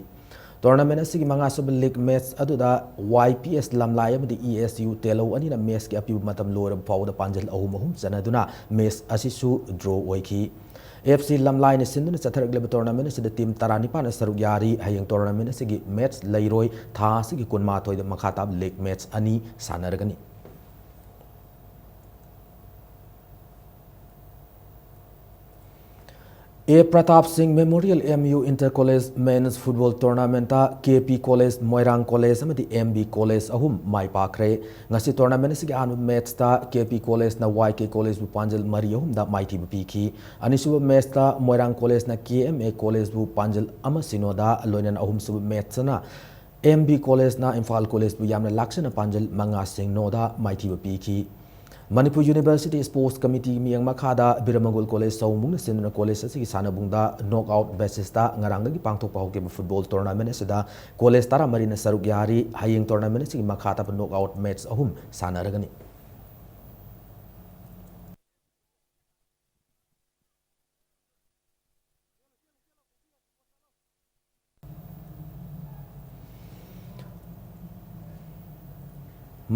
Tournament ꯑꯁꯤꯒꯤ ꯃꯉꯥꯁꯨꯕ league match ꯑꯗꯨꯗ Y P S ꯂꯝꯂꯥꯏ ꯑꯃꯗꯤ E S U ꯇꯦꯂꯧ ꯑꯅꯤꯅ matchꯀꯤ ꯑꯄꯤꯕ ꯃꯇꯝ ꯂꯣꯏꯔꯕ ꯐꯥꯎꯕꯗ ꯄꯥꯟꯖꯜ ꯑꯍꯨꯝ ꯑꯍꯨꯝ ꯆꯟꯅꯗꯨꯅ match ꯑꯁꯤꯁꯨ draw ꯑꯣꯏꯈꯤ꯫ F C ꯂꯝꯂꯥꯏꯅ ꯁꯤꯟꯗꯨꯅ ꯆꯠꯊꯔꯛꯂꯤꯕ tournament ꯑꯁꯤꯗ team ꯇꯔꯥꯅꯤꯄꯥꯟꯅ ꯁꯔꯨꯛ ꯌꯥꯔꯤ꯫ ꯍꯌꯦꯡ tournament ꯑꯁꯤꯒꯤ match ꯂꯩꯔꯣꯏ꯫ ꯊꯥ ꯑꯁꯤꯒꯤ ꯀꯨꯟꯃꯥꯊꯣꯏꯗ ꯃꯈꯥ ꯇꯥꯕ league match ꯑꯅꯤ ꯁꯥꯟꯅꯔꯒꯅꯤ꯫ A Pratap Singh Memorial M U Inter College Men's Football Tournamentꯇ K P College, Moirang College ꯑꯃꯗꯤ M B College ꯑꯍꯨꯝ ꯃꯥꯏ ꯄꯥꯛꯈ꯭ꯔꯦ꯫ ꯉꯁꯤ tournament ꯑꯁꯤꯒꯤ ꯑꯍꯥꯟꯕ matchꯇ K P Collegeꯅ Y K Collegeꯕꯨ ꯄꯥꯟꯖꯜ ꯃꯔꯤ ꯑꯍꯨꯝꯗ ꯃꯥꯏꯊꯤꯕ ꯄꯤꯈꯤ꯫ ꯑꯅꯤꯁꯨꯕ matchꯇ ꯃꯣꯏꯔꯥꯡ Collegeꯅ K M A Collegeꯕꯨ ꯄꯥꯟꯖꯜ ꯑꯃ ꯁꯤꯅꯣꯗ, ꯂꯣꯏꯅꯅ ꯑꯍꯨꯝꯁꯨꯕ matchꯇꯅ M B Collegeꯅ ꯏꯝꯐꯥꯜ Collegeꯕꯨ ꯌꯥꯝꯅ ꯂꯥꯛꯆꯅ ꯄꯥꯟꯖꯜ ꯃꯉꯥ ꯁꯤꯅꯣꯗ ꯃꯥꯏꯊꯤꯕ ꯄꯤꯈꯤ꯫ ꯃꯅꯤꯄꯨꯔ ꯌꯨꯅꯤꯚꯔꯁꯤꯇꯤ ꯁ꯭ꯄꯣꯔꯠꯁ ꯀꯃꯤꯇꯤꯒꯤ ꯃꯤꯠꯌꯦꯡ ꯃꯈꯥꯗ ꯕꯤꯔꯃꯒꯨꯜ ꯀꯣꯂꯦꯖ ꯁꯑꯣꯝꯕꯨꯡꯅ ꯁꯤꯟꯗꯨꯅ ꯀꯣꯂꯦꯖ ꯑꯁꯤꯒꯤ ꯁꯥꯟꯅꯕꯨꯡꯗ ꯅꯣꯛ ꯑꯥꯎꯠ ꯕꯦꯁꯤꯁꯇ ꯉꯔꯥꯡꯗꯒꯤ ꯄꯥꯡꯊꯣꯛꯄ ꯍꯧꯈꯤꯕ ꯐꯨꯠꯕꯣꯜ ꯇꯣꯔꯅꯥꯃꯦꯟ ꯑꯁꯤꯗ ꯀꯣꯂꯦꯖ ꯇꯔꯥꯃꯔꯤꯅ ꯁꯔꯨꯛ ꯌꯥꯔꯤ꯫ ꯍꯌꯦꯡ ꯇꯣꯔꯅꯥꯃꯦꯟ ꯑꯁꯤꯒꯤ ꯃꯈꯥ ꯇꯥꯕ ꯅꯣꯛ ꯑꯥꯎꯠ ꯃꯦꯠꯆ ꯑꯍꯨꯝ ꯁꯥꯟꯅꯔꯒꯅꯤ꯫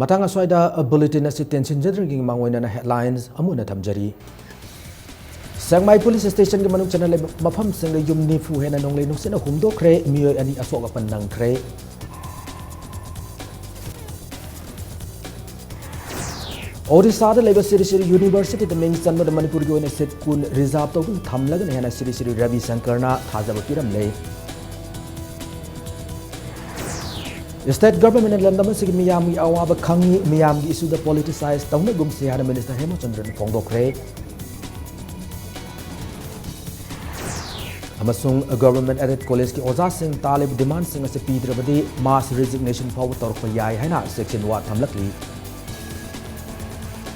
ꯃꯇꯥꯡ ꯑꯁ꯭ꯋꯥꯏꯗ ꯕꯨꯂꯦꯇꯤꯟ ꯑꯁꯤ ꯇꯦꯟꯁꯤꯟꯖꯗ꯭ꯔꯤꯉꯩ ꯃꯃꯥꯡ ꯑꯣꯏꯅ ꯍꯦꯗꯂꯥꯏꯟꯁ ꯑꯃꯨꯛ ꯍꯟꯅ ꯊꯝꯖꯔꯤ꯫ ꯁꯦꯛꯃꯥꯏ ꯄꯨꯂꯤꯁ ꯁ꯭ꯇꯦꯁꯟꯒꯤ ꯃꯅꯨꯡ ꯆꯟꯅ ꯂꯩꯕ ꯃꯐꯝꯁꯤꯡꯗ ꯌꯨꯝ ꯅꯤꯐꯨ ꯍꯦꯟꯅ ꯅꯣꯡꯂꯩ ꯅꯨꯡꯁꯤꯠꯅ ꯍꯨꯝꯗꯣꯛꯈ꯭ꯔꯦ, ꯃꯤꯑꯣꯏ ꯑꯅꯤ ꯑꯁꯣꯛ ꯑꯄꯟ ꯅꯪꯈ꯭ꯔꯦ꯫ ꯑꯣꯗꯤꯁꯥꯗ ꯂꯩꯕ ꯁꯤꯔꯤ ꯁꯤꯔꯤ ꯌꯨꯅꯤꯚꯔꯁꯤꯇꯤꯗ ꯃꯤꯡ ꯆꯟꯕꯗ ꯃꯅꯤꯄꯨꯔꯒꯤ ꯑꯣꯏꯅ ꯁꯤꯠ ꯀꯨꯟ ꯔꯤꯖꯥꯔꯚ ꯇꯧꯗꯨꯅ ꯊꯝꯂꯒꯅꯤ ꯍꯥꯏꯅ ꯁꯤꯔꯤ ꯁꯤꯔꯤ ꯔꯕꯤ ꯁꯪꯀꯔꯅ ꯊꯥꯖꯕ ꯄꯤꯔꯝꯂꯦ꯫ ꯁ꯭ꯇꯦꯠ ꯒꯚꯔꯟꯃꯦꯟꯠꯅ ꯂꯝꯗꯝ ꯑꯁꯤꯒꯤ ꯃꯤꯌꯥꯝꯒꯤ ꯑꯋꯥꯕ ꯈꯪꯏ, ꯃꯤꯌꯥꯝꯒꯤ ꯏꯁꯨꯗ ꯄꯣꯂꯤꯇꯤꯁꯥꯏꯖ ꯇꯧꯅꯒꯨꯝꯁꯤ ꯍꯥꯏꯅ ꯃꯤꯅꯤꯁꯇꯔ ꯍꯦꯃꯆꯟꯗ꯭ꯔꯅ ꯐꯣꯡꯗꯣꯛꯈ꯭ꯔꯦ꯫ ꯑꯃꯁꯨꯡ ꯒꯚꯔꯟꯃꯦꯟꯠ ꯑꯦꯗꯦꯗ ꯀꯣꯂꯦꯖꯀꯤ ꯑꯣꯖꯥꯁꯤꯡ ꯇꯥꯜꯂꯤꯕ ꯗꯤꯃꯥꯟꯁꯤꯡ ꯑꯁꯤ ꯄꯤꯗ꯭ꯔꯕꯗꯤ ꯃꯥꯁ ꯔꯤꯖꯤꯒꯅꯦꯁꯟ ꯐꯥꯎꯕ ꯇꯧꯔꯛꯄ ꯌꯥꯏ ꯍꯥꯏꯅ ꯆꯦꯛꯁꯤꯟ ꯋꯥ ꯊꯝꯂꯛꯂꯤ꯫